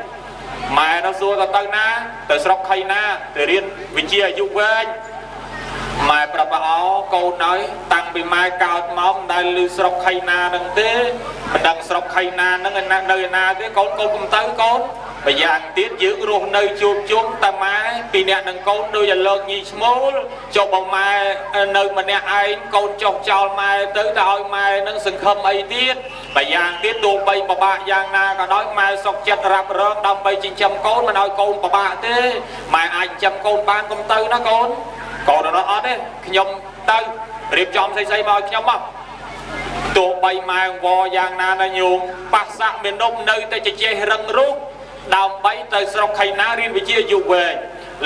ម៉ែនោះសួរទៅណាទៅស្រុកខៃណាទៅរៀនវិជ្ជាអាយុវែងម៉ែប្រាប់ថាអូកូនហើយតាំងពីម៉ែកើតមកមិនដែលឮស្រុកខៃណានឹងទេមិនដឹងស្រុកខៃណានឹងឯណានៅឯណាទេកូនកូនកុំទៅកូនម្យ៉ាងទៀតយើងរស់នៅជួបជុំតែម៉ែពីរអ្នកនឹងកូនដូចតែលើកញីឈ្មោលចុះបើម៉ែនៅម្នាក់ឯងកូនចុះចោលម៉ែទៅទៅឲ្យម៉ែនឹងសង្ឃឹមអីទៀតម្យ៉ាងទៀតទោះបីពិបាកយ៉ាងណាក៏ដោយម៉ែសុខចិត្តរ៉ាប់រងដើម្បីចិញ្ចឹមកូនមិនឲ្យកូនពិបាកទេម៉ែអាចចិញ្ចឹមកូនបានកុំទៅណាកូនកូនអត់ទេខ្ញុំទៅរៀបចំស្អីៗមកឲ្យខ្ញុំមកទោះបីម៉ែវយ៉ាងណាណាញោមបាសៈមេនំនៅតែជជែករឹងរូសដើម្បីទៅស្រុកខៃណារៀនវិជ្ជាអាយុវែង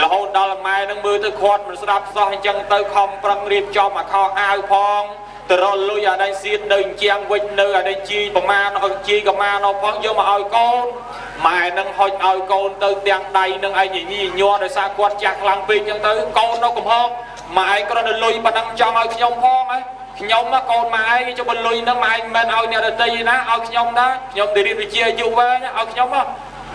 រហូតដល់ម៉ែនឹងមើលទៅខាត់មិនស្ដាប់សោះអញ្ចឹងទៅខំប្រឹងរៀបចំអាខោអាវផងទៅរកលុយអាដៃសៀននៅអញ្ចឹងវិញនៅអាដៃជីប្រមាណអជីកមាណផងយកមកឲ្យកូនម៉ែនឹងហុចឲ្យកូនទៅទាំងដៃនឹងឯងញីញ័រដោយសារគាត់ចាស់ខ្លាំងពេកអញ្ចឹងទៅកូននៅកំហុសម៉ែឯងគ្រាន់តែលុយប៉ុណ្ណឹងចង់ឲ្យខ្ញុំផងហ៎ខ្ញុំកូនម៉ែឯងចុះបើលុយហ្នឹងម៉ែឯងមិនមែនឲ្យអ្នកដទៃទេណាឲ្យខ្ញុំដែរខ្ញុំទៅរៀនវិជ្ជាអាយុវែងឲ្យខ្ញុំហ៎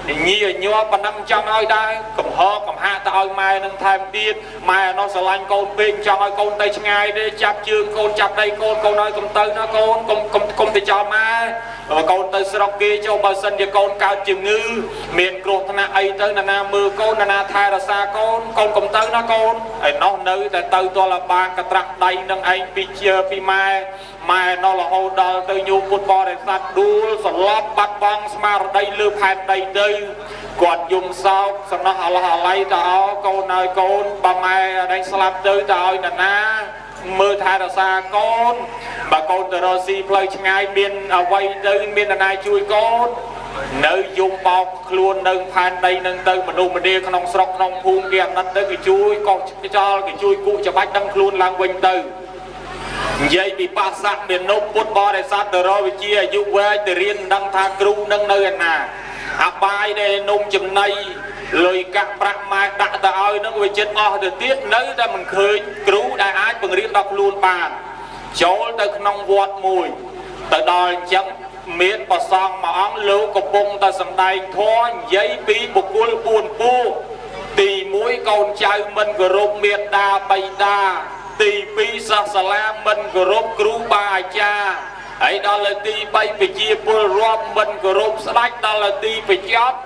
ញីញ័រប៉ុណ្ណឹងចង់ឲ្យដែរកំហកំហាក់ទៅឲ្យម៉ែនឹងថែមទៀតម៉ែនោះស្រឡាញ់កូនពេកចង់ឲ្យកូនទៅឆ្ងាយទេចាប់ជើងកូនចាប់ដៃកូនកូនឲ្យកុំទៅណាកូនកុំកុំកុំទៅចោលម៉ែកូនទៅស្រុកគេចុះបើសិនជាកូនកើតជំងឺមានគ្រោះថ្នាក់អីទៅណាមើលកូនណាថែរក្សាកូនកូនកុំទៅណាកូនឯនោះនៅតែទៅទល់បានកត្រាក់ដៃនឹងឯងពីជាពីម៉ែម៉ែនោះរហូតដល់ទៅញោមពុទ្ធបរិស័ទដួលសន្លប់បាត់បង់ស្មារតីលើផែនដីទៅគាត់យំសោកសំណោះអឡោះអាល័យទៅអោកូនហើយកូនបើម៉ែអញស្លាប់ទៅទៅឲ្យណាណាមើលថែរក្សាកូនបើកូនទៅរកស៊ីផ្លូវឆ្ងាយមានអ្វីទៅមាននរណាជួយកូននៅយំបោកខ្លួននៅផែនដីនឹងទៅមនុស្សម្នាក្នុងស្រុកក្នុងភូមិគេអាណិតទៅគេជួយកោះចោលគេជួយគក់ច្បាច់ដឹងខ្លួនឡើងវិញទៅនិយាយពីបាសៈមេនុពុទ្ធបរិស័ទទៅរកវិជ្ជាអាយុវែងទៅរៀនមិនដឹងថាគ្រូនឹងនៅឯណាអបាយដែលនំចំណីលុយកាក់ប្រាក់ម៉ែដាក់ទៅឲ្យនឹងវាចិត្តអស់ទៅទៀតនៅតែមិនឃើញគ្រូដែលអាចបង្រៀនដល់ខ្លួនបានចូលទៅក្នុងវត្តមួយទៅដល់អញ្ចឹងមានប្រសង់មួយអង្គលោកកំពុងតែសម្ដែងធម៌និយាយពីបុគ្គល4ពួកទី1កូនចៅមិនគោរពមេដាបិតាទី2សិស្សសាលាមិនគោរពគ្រូបាអាចារ្យហើយដល់ទី3ប្រជាពលរដ្ឋមិនគោរពស្ដេចដល់ទីបញ្ចប់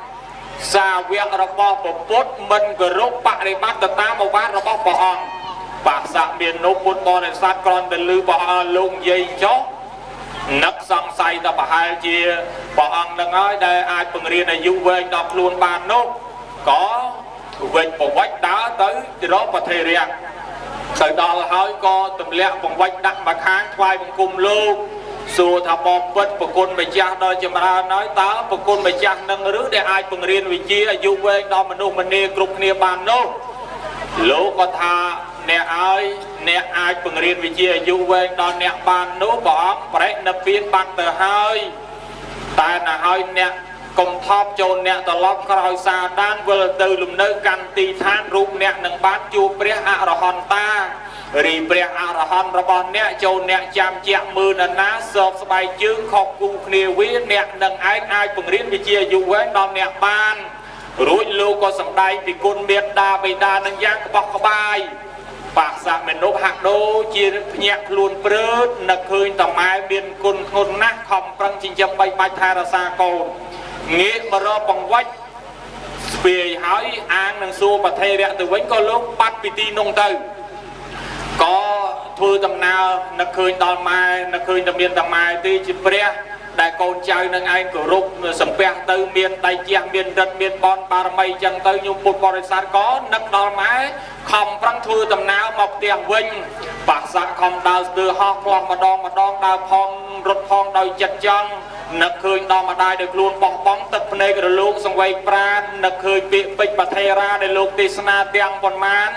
សាវករបស់ពុទ្ធមិនគោរពបរិបត្តិទៅតាមឱវាទរបស់ព្រះអង្គបាសៈមាននុពុទ្ធបរិស័ទគ្រាន់តែឮព្រះអង្គលោកនិយាយចុះនឹកសង្ស័យថាប្រហែលជាព្រះអង្គនឹងហើយដែលអាចបង្រៀនអាយុវែងដល់ខ្លួនបាននោះក៏វិញប្រវត្តិដើរទៅរកប្រធេរៈទៅដល់ហើយក៏ទម្លាក់បង្វិចដាក់មកខាងថ្វាយបង្គំលោកសួរថាបពិតប្រគុណម្ចាស់ដល់ចម្រើនហើយតើប្រគុណម្ចាស់នឹងឬដែលអាចបង្រៀនវិជ្ជាអាយុវែងដល់មនុស្សម្នាគ្រប់គ្នាបាននោះលោកក៏ថាអ្នកឲ្យអ្នកអាចបង្រៀនវិជ្ជាអាយុវែងដល់អ្នកបាននោះព្រះអង្គបរិនិព្វានបាត់ទៅហើយតែណាឲ្យអ្នក កុំថប់ចូលអ្នកត្រឡប់ក្រោយសាដានវិលទៅលំនៅកាន់ទីឋានរូបអ្នកនឹងបានជួបព្រះអរហន្តារីព្រះអរហន្តរបស់អ្នកចូលអ្នកចាំជាក់មើលនរណាសោកស្បែកជើងខុសគូគ្នាវាអ្នកនឹងឯងអាចបង្រៀនវិជ្ជាអាយុវែងដល់អ្នកបានរួចលោកក៏សម្ដែងពីគុណមេត្តាបិតានឹងយ៉ាងក្បោះក្បាយបាសៈមនុស្សហាក់ដូចជាភ្ញាក់ខ្លួនព្រឺតនឹកឃើញតម៉ែមានគុណធ្ងន់ណាស់ខំប្រឹងចិញ្ចឹមបីបាច់ថែរក្សាកូនងាកមករកបង្វិចស្ពាយហើយអាងនឹងសួរប្រធេរៈទៅវិញក៏លោកបាត់ពីទីនោះទៅក៏ធ្វើដំណើរនឹកឃើញដល់ម៉ែនឹកឃើញតែមានតែម៉ែទេជាព្រះដែលកូនចៅនឹងឯងគោរពសំពះទៅមានដៃជះមានរិទ្ធមានបនបារមីចឹងទៅញោមពុទ្ធបរិស័ទក៏នឹកដល់ម៉ែខំប្រឹងធ្វើដំណើរមកផ្ទះវិញបាសៈខំដើរស្ទើរហោះផ្លោះម្ដងម្ដងដើរផងរត់ផងដោយចិត្តចង់នឹកឃើញដល់ម្ដាយដោយខ្លួនបោះបង់ទឹកភ្នែករលោងសង្វេគប្រាននឹកឃើញពាក្យពេចន៍បថេរាដែលលោកទេសនាទាំងប៉ុន្មាន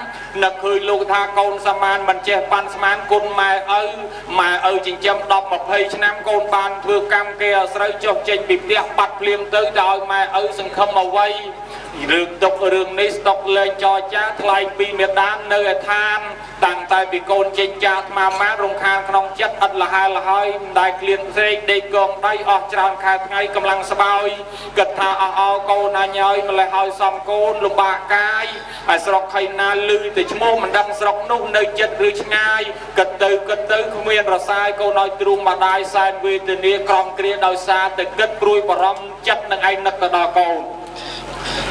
នឹកឃើញលោកថាកូនសមានមិនចេះប៉ាន់ស្មានគុណម៉ែឪម៉ែឪចិញ្ចឹម10 20ឆ្នាំកូនបានធ្វើកម្មគេអាស្រូវចុះចេញពីផ្ទះបាត់ភ្លាមទៅទៅឲ្យម៉ែឪសង្ឃឹមអ្វីរឿងទុករឿងនេះស្តុកលែងចរចាថ្លែងពីមេដាននៅឯឋានតាំងតែពីកូនចេញចាអាត្មាមករំខានក្នុងចិត្តឥតលហែលហើយមិនដែលឃ្លានស្រេកដេកកងដៃអស់ច្រើនខែថ្ងៃកម្លាំងស្បោយគិតថាអស់អោកូនអញហើយម្លេះហើយសំកូនលំបាកកាយហើយស្រុកខៃណាលឺតែឈ្មោះមិនដឹងស្រុកនោះនៅចិត្តឬឆ្ងាយគិតទៅគិតទៅគ្មានរសាយកូនឲ្យទ្រូងម្ដាយសែនវេទនាក្រំគ្រាដោយសារតែគិតព្រួយបារម្ភចិត្តនឹងឯងនឹកទៅដល់កូន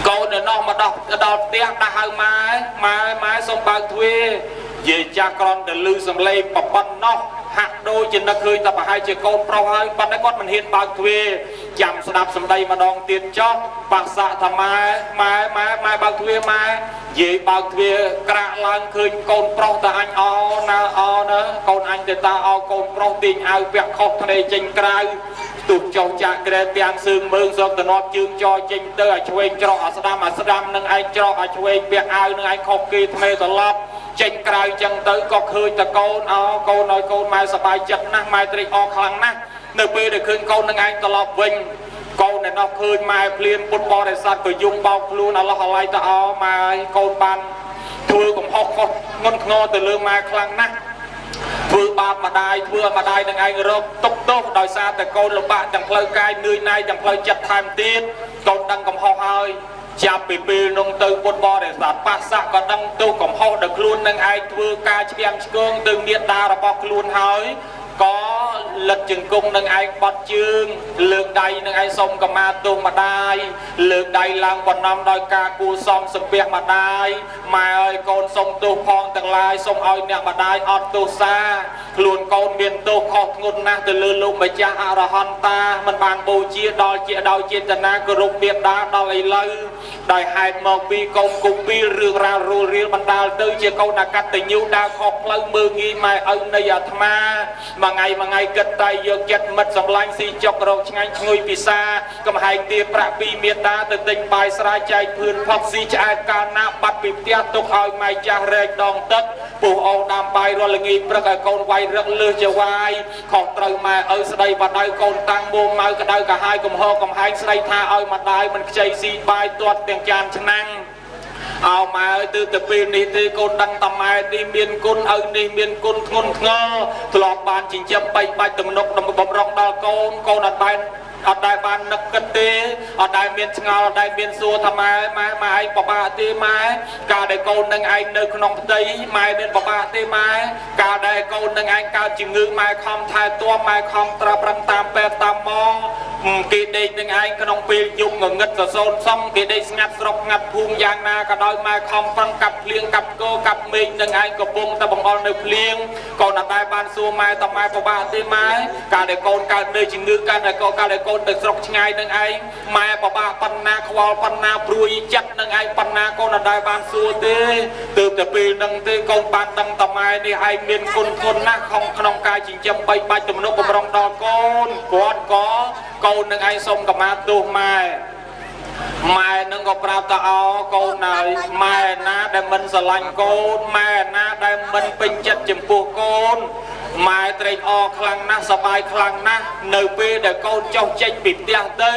កូននៅនោះមកដល់ផ្ទះដាក់ហៅម៉ែម៉ែម៉ែសូមបើកទ្វារយាយចាស់ក្រំតែលឺសំឡេងប្រប៉ុណ្ណោះហាក់ដូចជានឹកឃើញតែប្រហែលជាកូនប្រុសហើយប៉ុន្តែគាត់មិនហ៊ានបើកទ្វារចាំស្ដាប់សម្ដីម្ដងទៀតចុះបាសៈថាម៉ែម៉ែម៉ែម៉ែបើកទ្វារម៉ែយាយបើកទ្វារក្រាក់ឡើងឃើញកូនប្រុសតែអញអណើអណើកូនអញទៅតាអោកូនប្រុសទាញអាវពាក់ខុសធ្នេចេញក្រៅទុះចុះចាក់ក្រែទាំងសឿងមើងសោកតំណប់ជើងចរចេញទៅឲ្យឆ្វេងច្រកអាស្ដាំអាស្ដាំនឹងឯងច្រកឲ្យឆ្វេងពាក់អាវនឹងឯងខុសគេធ្នេត្រឡប់ចេញក្រៅចឹងទៅក៏ឃើញតកូនអោកូនឲ្យកូនម៉ែសប្បាយចិត្តណាស់ម៉ែត្រេកអរខ្លាំងណាស់នៅពេលដែលឃើញកូននឹងឯងត្រឡប់វិញកូនឯណោះឃើញម៉ែភ្លាមពុទ្ធបរិស័ទក៏យំបោកខ្លួនអឡោះអាល័យទៅអោម៉ែកូនបានធ្វើកំហុសខុសធ្ងន់ធ្ងរទៅលើម៉ែខ្លាំងណាស់ធ្វើបាបម្ដាយធ្វើឲ្យម្ដាយនឹងឯងរកទុកទោសដោយសារតែកូនលំបាកទាំងផ្លូវកាយនឿយណាយទាំងផ្លូវចិត្តថែមទៀតកូនដឹងកំហុសហើយចាប់ពីពេលនោះទៅពុទ្ធបរិស័ទបាសៈក៏ដឹងទោសកំហុសដោយខ្លួននឹងឯងធ្វើការឆ្គាំឆ្គងទៅមេដារបស់ខ្លួនហើយក៏លិតជង្គង់នឹងឯងបត់ជើងលើកដៃនឹងឯងសុំកម្មាទោសម្ដាយលើកដៃឡើងបណ្ណំដោយការគួសមសំពះម្ដាយម៉ែអើយកូនសុំទោសផងទាំងឡាយសុំឲ្យអ្នកម្ដាយអត់ទោសាខ្លួនកូនមានទោសខុសធ្ងន់ណាស់ទៅលើលោកម្ចាស់អរហន្តាមិនបានបូជាដល់ជាដោយចេតនាគោរពមេដាដល់ឥឡូវដោយហេតុមកពីកូនគុំពីរឿងរ៉ាវរੂលរៀលបណ្ដាលទៅជាកូនអកតញ្ញូដើរខុសផ្លូវមើងងាយម៉ែឪនៃអាត្មាមួយថ្ងៃមួយថ្ងៃគិតតែយកចិត្តមិត្តសម្លាញ់ស៊ីចុករកឆ្ងាញ់ឈ្ងុយពិសាកំហែងទាប្រាក់ពីមេដាទៅទិញបាយស្រាចែកភឿនផឹកស៊ីឆ្អែតកាលណាបាត់ពីផ្ទះទុកឲ្យម៉ែចាស់រែកដងទឹកពុះអូសដាំបាយរាល់ល្ងាចព្រឹកឲ្យកូនវាយរឹកលើសចវាយខុសត្រូវម៉ែឪស្ដីបដៅកូនតាំងមួម៉ៅក្តៅកាហាយកំហកំហែងស្ដីថាឲ្យម្ដាយមិនខ្ចីស៊ីបាយទាត់ទាំងចានឆ្នាំងអោម៉ែអើយទើបតែពេលនេះទេកូនដឹងតាម៉ែនេះមានគុណឪនេះមានគុណធ្ងន់ធ្ងរធ្លាប់បានចិញ្ចឹមបីបាច់ទំនុកបំរុងដល់កូនកូនអត់បានអត់ដែលបាននឹកគិតទេអត់ដែលមានឆ្ងល់អត់ដែលមានសួរថាម៉ែម៉ែម៉ែឯងពិបាកទេម៉ែកាលដែលកូននឹងឯងនៅក្នុងផ្ទៃម៉ែមានពិបាកទេម៉ែកាលដែលកូននឹងឯងកើតជំងឺម៉ែខំថែទាំម៉ែខំត្រាប់ប្រឹងតាមពេទ្យតាមមកគេដេកនឹងឯងក្នុងពេលយំងងឹតសសូនសំគេដេកស្ងាត់ស្រុកងាត់ភូមិយ៉ាងណាក៏ដោយម៉ែខំប្រឹងកាប់ភ្លៀងកាប់គោកាប់មេឃនឹងឯងកំពុងតែបង្អល់នៅភ្លៀងកូនអត់ដែលបានសួរម៉ែតម៉ែពិបាកទេម៉ែកាលដែលកូនកើតនៅជំងឺកើតតែកូនកាលដែលកូនទៅស្រុកឆ្ងាយនឹងឯងម៉ែពិបាកប៉ុណ្ណាខ្វល់ប៉ុណ្ណាព្រួយចិត្តនឹងឯងប៉ុណ្ណាកូនអត់ដែលបានសួរទេទើបតែពេលនឹងទេកូនបានដឹងតម៉ែនេះឯងមានគុណគុណណាស់ក្នុងការចិញ្ចឹមបីបាច់ទំនុកបំរុងដល់កូនគាត់ក៏កូននឹងឯងសុំកម្មាទោសម៉ែម៉ែនឹងក៏ប្រាប់ថាអោកូនហើយម៉ែណាដែលមិនស្រឡាញ់កូនម៉ែណាដែលមិនពេញចិត្តចំពោះកូន ម៉ែត្រេកអរខ្លាំងណាស់សប្បាយខ្លាំងណាស់នៅពេលដែលកូនចុះចេញពីផ្ទះទៅ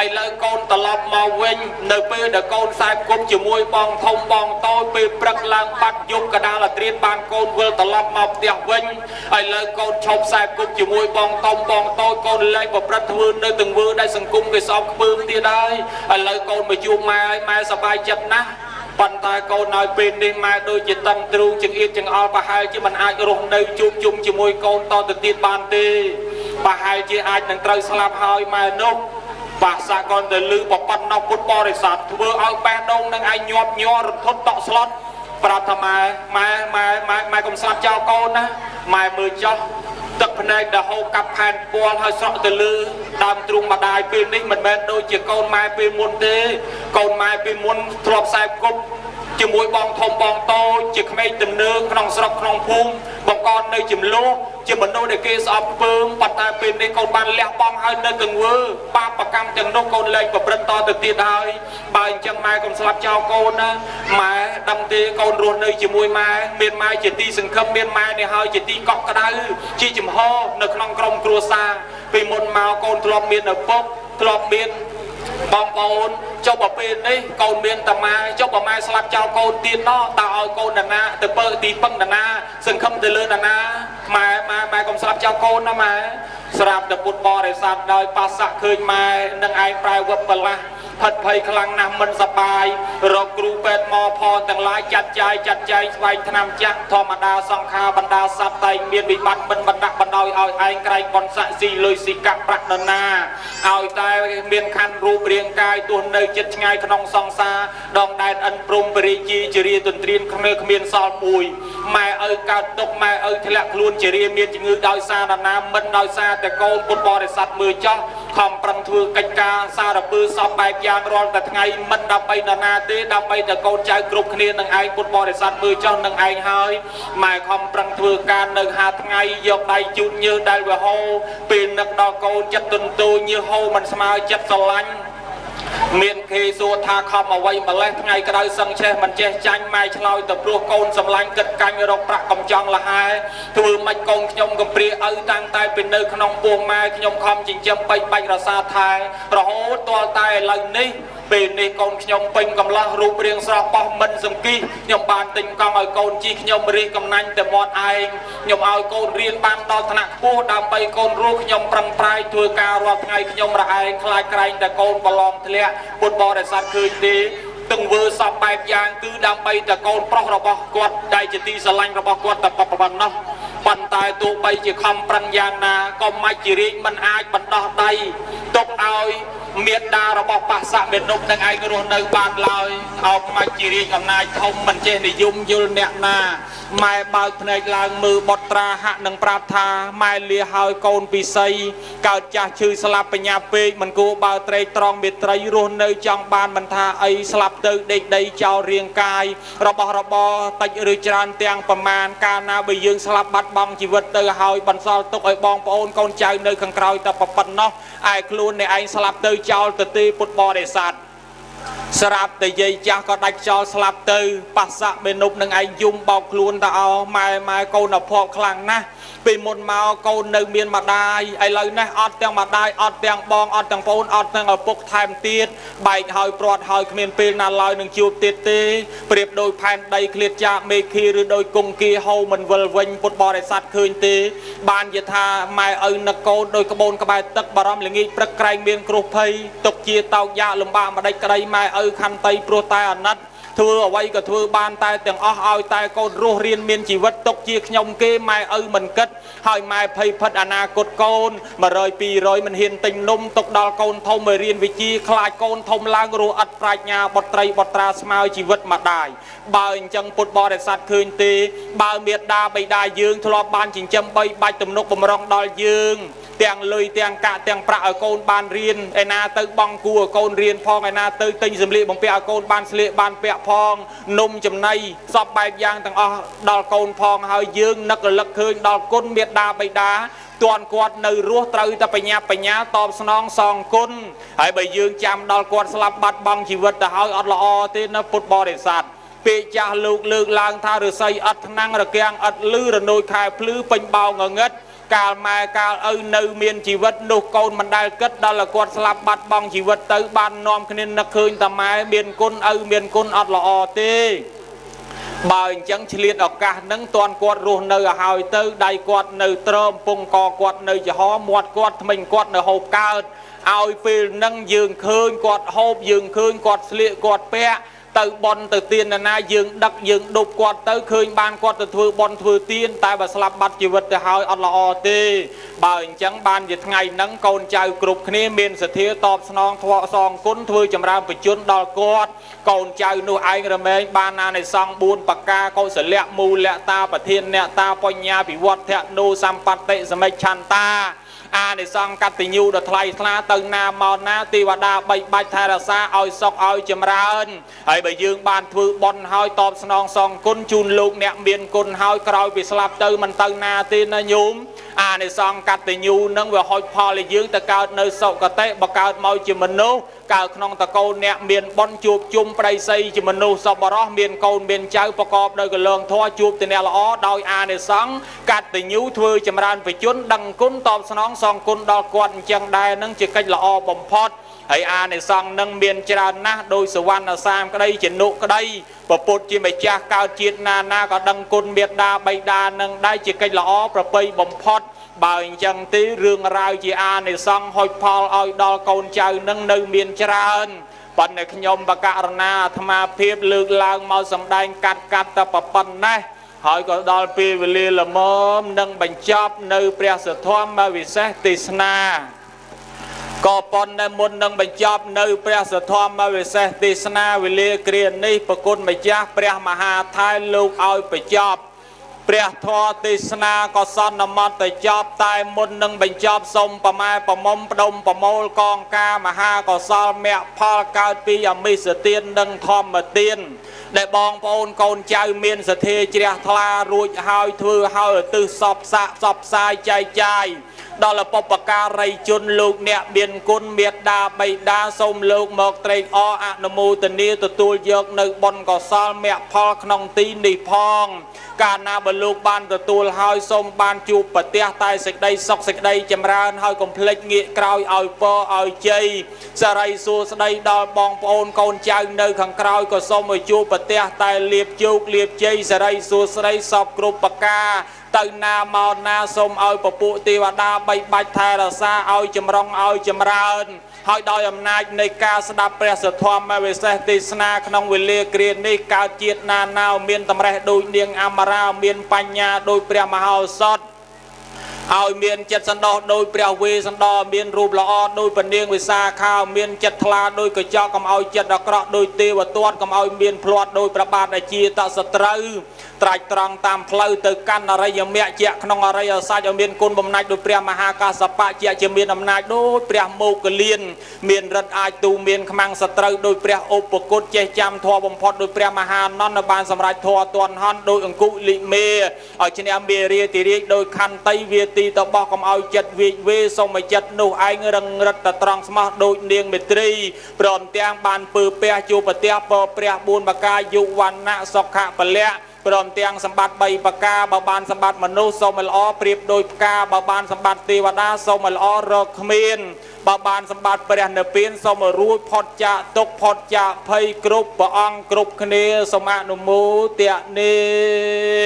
ឥឡូវកូនត្រឡប់មកវិញនៅពេលដែលកូនខ្សែគប់ជាមួយបងធំបងតូចពេលព្រឹកឡើងបាត់យប់កដាលអាត្រៀនបានកូនវិលត្រឡប់មកផ្ទះវិញឥឡូវកូនឈប់ខ្សែគប់ជាមួយបងធំបងតូចកូនលែងប្រព្រឹត្តធ្វើនៅទង្វើដែលសង្គមគេស្អប់ខ្ពើមទៀតហើយឥឡូវកូនមកជួបម៉ែហើយម៉ែសប្បាយចិត្តណាស់ប៉ុន្តែកូនឲ្យពេលនេះម៉ែដូចជាតឹងទ្រូងចង្អៀតចង្អល់ប្រហែលជាមិនអាចរស់នៅជួបជុំជាមួយកូនតទៅទៀតបានទេប្រហែលជាអាចនឹងត្រូវស្លាប់ហើយម៉ែនោះបាសាកនទៅលឺបប៉ុណ្ណោះពុទ្ធបរិស័ទធ្វើឲ្យបេះដូងនឹងឯងញាប់ញ័ររន្ធត់តក់ស្លុតប្រាប់ថាម៉ែម៉ែម៉ែម៉ែម៉ែកុំស្លាប់ចោលកូនណាម៉ែមើលចោះទឹកភ្នែកដែលហូរកាប់ផែនពាល់ហើយស្រក់ទៅលើដើមទ្រូងម្ដាយពេលនេះមិនមែនដូចជាកូនម៉ែពេលមុនទេកូនម៉ែពេលមុនធ្លាប់ខ្សែគប់ជាមួយបងធំបងតូចជាក្មេងទំនើងក្នុងស្រុកក្នុងភូមិបង្កនៅចំនួនជាមនុស្សដែលគេស្អប់ខ្ពើមប៉ុន្តែពេលនេះកូនបានលះបង់ហើយនៅទង្វើបាបកម្មទាំងនោះកូនលែងប្រព្រឹត្តតទៅទៀតហើយបើអញ្ចឹងម៉ែកុំស្លាប់ចោលកូនណាម៉ែដឹងទេកូនរស់នៅជាមួយម៉ែមានម៉ែជាទីសង្ឃឹមមានម៉ែនេះហើយជាទីកក់ក្ដៅជាចំហនៅក្នុងក្រុមគ្រួសារពីមុនមកកូនធ្លាប់មានឪពុកធ្លាប់មានបងប្អូនចុះបើពេលនេះកូនមានតាម៉ែចុះបើម៉ែស្លាប់ចោលកូនទៀតណោះតើឲ្យកូនណាទៅពើទីពឹងណាសង្ឃឹមទៅលើណាម៉ែម៉ែម៉ែកុំស្លាប់ចោលកូនណាម៉ែស្រាប់តែពុទ្ធបរិស័ទដោយបាសៈឃើញម៉ែនឹងឯងប្រែវឹបប្រឡាស់ផិតភ័យខ្លាំងណាស់មិនសប្បាយរកគ្រូពេទ្យមកផងទាំងឡាយចាត់ចាយចាត់ចែងស្វែងថ្នាំចាស់ធម្មតាសង្ខារបណ្ដាសត្វតែងមានវិបត្តិមិនបណ្ដាក់បណ្ដោយឲ្យឯងក្រែងបនស័កស៊ីលុយស៊ីកាក់ប្រាក់នរណាឲ្យតែមានខណ្ឌរូបរាងកាយទោះនៅចិត្តឆ្ងាយក្នុងសង្សារដងដែនអិនព្រំពរិជាជារាទន្ទ្រានគ្នៅគ្មានសល់មួយម៉ែឪកើតទុកម៉ែឪធ្លាក់ខ្លួនជារាមានជំងឺដោយសារនរណាមិនដោយសារតែកូនពុទ្ធបរិស័ទមើលចោះខំប្រឹងធ្វើកិច្ចការសារពើសពបែបយ៉ាងរាល់តែថ្ងៃមិនដើម្បីនរណាទេដើម្បីតែកូនចៅគ្រប់គ្នានឹងឯងពុទ្ធបរិស័ទមើលចោះនឹងឯងហើយម៉ែខំប្រឹងធ្វើការនៅ5ថ្ងៃយកដៃជូតញើសដែលវាហូរពេលនឹកដល់កូនចិត្តទន្ទូញើសហូរមិនស្មើចិត្តស្រឡាញ់មានគេសួរថាខំអ្វីម្លេះថ្ងៃក្តៅសឹងឆេះមិនចេះចាញ់ម៉ែឆ្លើយទៅព្រោះកូនសម្លាញ់គិតកាញ់រកប្រាក់កំចង់លហែធ្វើម៉េចកូនខ្ញុំកំព្រាឪតាំងតែពីនៅក្នុងពោះម៉ែខ្ញុំខំចិញ្ចឹមបីបាច់រសាថែរហូតទាល់តែឥឡូវនេះពេលនេះកូនខ្ញុំពេញកំឡោះរូបរាងស្រស់បោះមិនសង្គីខ្ញុំបានទិញកង់ឲ្យកូនជិះខ្ញុំរិះកំណាញ់តែមាត់ឯងខ្ញុំឲ្យកូនរៀនបានដល់ថ្នាក់ខ្ពស់ដើម្បីកូនរស់ខ្ញុំប្រឹងប្រែងធ្វើការរាល់ថ្ងៃខ្ញុំរឯងខ្លាចក្រែងតែកូនប្រឡងធ្លាក់ពុទ្ធបរិស័ទឃើញទេទង្វើសពបែបយ៉ាងគឺដើម្បីតែកូនប្រុសរបស់គាត់ដែលជាទីស្រឡាញ់របស់គាត់តែប៉ុណ្ណោះប៉ុន្តែទោះបីជាខំប្រឹងយ៉ាងណាក៏មច្ចិរាជមិនអាចបណ្ដោះដៃទុកឲ្យមេដារបស់បាសៈមេនុបនឹងឯងរស់នៅបានឡើយអោបមច្ចិរាជអំណាចធំមិនចេះនិយមយល់អ្នកណាម៉ែបើកភ្នែកឡើងមើលបុត្រាហាក់នឹងប្រាប់ថាម៉ែលាហើយកូនពិសីកើតចាស់ឈឺស្លាប់បញ្ញាពេកមិនគួរបើត្រេកត្រង់មេត្រីរស់នៅចង់បានមិនថាអីស្លាប់ទៅដេកដីចោលរាងកាយរបស់របរតិចឬច្រើនទាំងប្រមាណកាលណាបើយើងស្លាប់បាត់បង់ជីវិតទៅហើយបន្សល់ទុកឲ្យបងប្អូនកូនចៅនៅខាងក្រោយតែប៉ុណ្ណោះឯខ្លួនអ្នកឯងស្លាប់ទៅចោលទៅទេពុទ្ធបរិស័ទស្រាប់តែយាយចាស់ក៏ដាច់ចោលស្លាប់ទៅបាសៈមេនុបនឹងឯងយំបោកខ្លួនតអោម៉ែម៉ែកូនអភ័ព្វខ្លាំងណាស់ពីមុនមកកូននៅមានម្ដាយឥឡូវនេះអត់ទាំងម្ដាយអត់ទាំងបងអត់ទាំងប្អូនអត់ទាំងឪពុកថែមទៀតបែកហើយព្រាត់ហើយគ្មានពេលណាឡើយនឹងជួបទៀតទេប្រៀបដោយផែនដីឃ្លាតចាកមេឃីឬដោយគង្គីហូរមិនវិលវិញពុទ្ធបរិស័ទឃើញទេបានយថាម៉ែឪនឹកកូនដោយក្បូនក្បែរទឹកបារម្ភល្ងាចព្រឹកក្រែងមានគ្រោះភ័យទុកជាតោកយ៉ាកលំបាកម្ដេចក្តីម៉ែឪខន្តីព្រោះតែអាណិតធ្វើអ្វីក៏ធ្វើបានតែទាំងអស់ឲ្យតែកូនរស់រៀនមានជីវិតទុកជាខ្ញុំគេម៉ែឪមិនគិតហើយម៉ែភ័យផិតអនាគតកូន100 200មិនហ៊ានទិញនំទុកដល់កូនធំឲ្យរៀនវិជ្ជាខ្លាចកូនធំឡើងរស់ឥតប្រាជ្ញាបុត្រីបុត្រាស្មើជីវិតម្ដាយបើអញ្ចឹងពុទ្ធបរិស័ទឃើញទេបើមេដាបិតាយើងធ្លាប់បានចិញ្ចឹមបីបាច់ទំនុកបំរុងដល់យើងទាំងលុយទាំងកាក់ទាំងប្រាក់ឲ្យកូនបានរៀនឯណាទៅបង់គួរឲ្យកូនរៀនផងឯណាទៅទិញសម្លៀកបំពាក់ឲ្យកូនបានស្លៀកបានពាក់ផងនំចំណីសពបែបយ៉ាងទាំងអស់ដល់កូនផងហើយយើងនឹករលឹកឃើញដល់គុណមេដាបិតាទាន់គាត់នៅរស់ត្រូវតែបញ្ញាបញ្ញាតបស្នងសងគុណហើយបើយើងចាំដល់គាត់ស្លាប់បាត់បង់ជីវិតទៅហើយអត់ល្អទេណាពុទ្ធបរិស័ទ ពេលចាស់លោកលើកឡើងថាឫស្សីអត់ថ្នាំងរគាំងអត់លឺរនួយខែភ្លឺពេញបោងងឹតកាលម៉ែកាលឪនៅមានជីវិតនោះកូនមិនដែលគិតដល់គាត់ស្លាប់បាត់បង់ជីវិតទៅបាននាំគ្នានឹកឃើញតាម៉ែមានគុណឪមានគុណអត់ល្អទេបើអញ្ចឹងឆ្លៀតឱកាសនឹងតន់គាត់រស់នៅឲ្យហើយទៅដៃគាត់នៅត្រឹមពងកគាត់នៅចំហមាត់គាត់ថ្មិញគាត់នៅហូបកើតឲ្យពេលនឹងយើងឃើញគាត់ហូបយើងឃើញគាត់ស្លៀកគាត់ពាក់ទៅបន់ទៅទៀនណាយើងដឹកយើងដប់គាត់ទៅឃើញបានគាត់ទៅធ្វើបន់ធ្វើទៀនតែបើស្លាប់បាត់ជីវិតទៅហើយអត់ល្អទេបើអញ្ចឹងបានជាថ្ងៃហ្នឹងកូនចៅគ្រប់គ្នាមានសទ្ធាតបស្នងធម៌សងគុណធ្វើចម្រើនបជនដល់គាត់កូនចៅនោះឯងរមែងបានអានិសង្ស4ប្រការកុសលៈមូលតាប្រធានអ្នកតាបញ្ញាពិវត្តៈនោសម្បត្តិសមិច្ឆន្តាអានិសង្សកតញ្ញូដ៏ថ្លៃថ្លាទៅណាមកណាទេវតាបីបាច់ថែរក្សាឲ្យសុខឲ្យចម្រើនហើយបើយើងបានធ្វើបុណ្យហើយតបស្នងសងគុណជូនលោកអ្នកមានគុណហើយក្រោយពីស្លាប់ទៅមិនទៅណាទេណាញោមអានិសង្សកតញ្ញូនឹងវាហុចផលឲ្យយើងទៅកើតនៅសុគតិបើកើតមកជាមនុស្សកើតក្នុងតកូលអ្នកមានបុណ្យជួបជុំប្តីសីជាមនុស្សសប្បុរសមានកូនមានចៅប្រកបដោយកលងធម៌ជួបតែអ្នកល្អដោយអានិសង្សកតញ្ញូធ្វើចម្រើនបជនដឹងគុណតបស្នងសងគុណដល់គាត់អញ្ចឹងដែរនឹងជាកិច្ចល្អបំផុតហើយអានិសង្សនឹងមានច្រើនណាស់ដោយសវណ្ណសាមក្តីជំនុក្តីពពុទ្ធជាម្ចាស់កើតជាតិណាណាក៏ដឹងគុណមេត្តាបិតានឹងដែរជាកិច្ចល្អប្រពៃបំផុតបើអញ្ចឹងទេរឿងរ៉ាវជាអានិសង្សហុចផលឲ្យដល់កូនចៅនឹងនៅមានច្រើនប៉ុន្តែខ្ញុំបករណាអាត្មាភាពលើកឡើងមកសម្ដែងកាត់កាត់តែប៉ុណ្ណេះហើយក៏ដល់ពេលវេលាល្មមនឹងបញ្ចប់នៅព្រះសទ្ធម្មវិសេសទេសនាក៏ប៉ុន្តែមុននឹងបញ្ចប់នៅព្រះសទ្ធម្មវិសេសទេសនាវេលាគ្រានេះប្រគុណម្ចាស់ព្រះមហាថែលោកឲ្យបញ្ចប់ព្រះធម៌ទេសនាក៏សន្មតទៅចប់តែមុននឹងបញ្ចប់សូមប្រម៉ែប្រមុំផ្ដុំប្រមូលកងការមហាកុសលមគ្គផលកើតពីអមិសទាននិងធម្មទានដែលបងប្អូនកូនចៅមានសទ្ធាជ្រះថ្លារួចហើយធ្វើហើយឧទ្ទិសសពសាកសពផ្សាយចែកចាយដល់បុព្វការីជនលោកអ្នកមានគុណមេត្តាបិតាសូមលោកមកត្រេកអរអនុមោទនាទទួលយកនៅបុណ្យកុសលមគ្គផលក្នុងទីនេះផងកាលណាបើលោកបានទទួលហើយសូមបានជួបប្រទះតែសេចក្តីសុខសេចក្តីចម្រើនហើយកុំភ្លេចងាកក្រោយឲ្យពរឲ្យជ័យសរីសួស្តីដល់បងប្អូនកូនចៅនៅខាងក្រោយក៏សូមឲ្យជួបប្រទះតែលៀបជោគលៀបជ័យសរីសួស្តីសពគ្រប់ប្រការទៅណាមកណាសូមឲ្យពពួកទេវតាបីបាច់ថែរក្សាឲ្យចម្រុងឲ្យចម្រើនហើយដោយអំណាចនៃការស្ដាប់ព្រះសទ្ធម្មវិសេសទេសនាក្នុងវេលាគ្រានេះកើតជាតិណាណាមានតម្រេះដូចនាងអមរាមានបញ្ញាដូចព្រះមហោសថឲ្យមានចិត្តសន្តោសដោយព្រះវេស្សន្តរមានរូបល្អដោយពនាងវិសាខាមានចិត្តថ្លាដោយកញ្ចក់កុំឲ្យចិត្តអាក្រក់ដោយទេវទត្តកុំឲ្យមានភ្លាត់ដោយប្របាទអាជាតសត្រូវត្រាច់ត្រង់តាមផ្លូវទៅកាន់អរិយមគ្គជាក្នុងអរិយសច្ចឲ្យមានគុណបំណាច់ដោយព្រះមហាកាសបៈជាមានអំណាចដោយព្រះមោគលានមានរិទ្ធអាចទូមានខ្មាំងសត្រូវដោយព្រះឧបគតចេះចាំធម៌បំផុតដោយព្រះមហានន្ទបានសម្រេចធម៌ទាន់ហន់ដោយអង្គុលិមេឲ្យឈ្នះមេរាធិរាជដោយខន្តីវាទីតបោះកុំឲ្យចិត្តវាចវេសូមឲ្យចិត្តនោះឯងរឹងរិតតត្រង់ស្មោះដូចនាងមេត្រីព្រមទាំងបានពើពះជួបប្រទះពរព្រះ4ប្រការយុវណ្ណៈសុខៈពលៈព្រមទាំងសម្បត្តិ3ប្រការបើបានសម្បត្តិមនុស្សសូមឲ្យល្អប្រៀបដូចផ្កាបើបានសម្បត្តិទេវតាសូមឲ្យល្អរកគ្មានបើបានសម្បត្តិព្រះនិព្វានសូមឲ្យរួចផុតចាកទុក្ខផុតចាកភ័យគ្រប់ព្រះអង្គគ្រប់គ្នាសូមអនុមោទនា។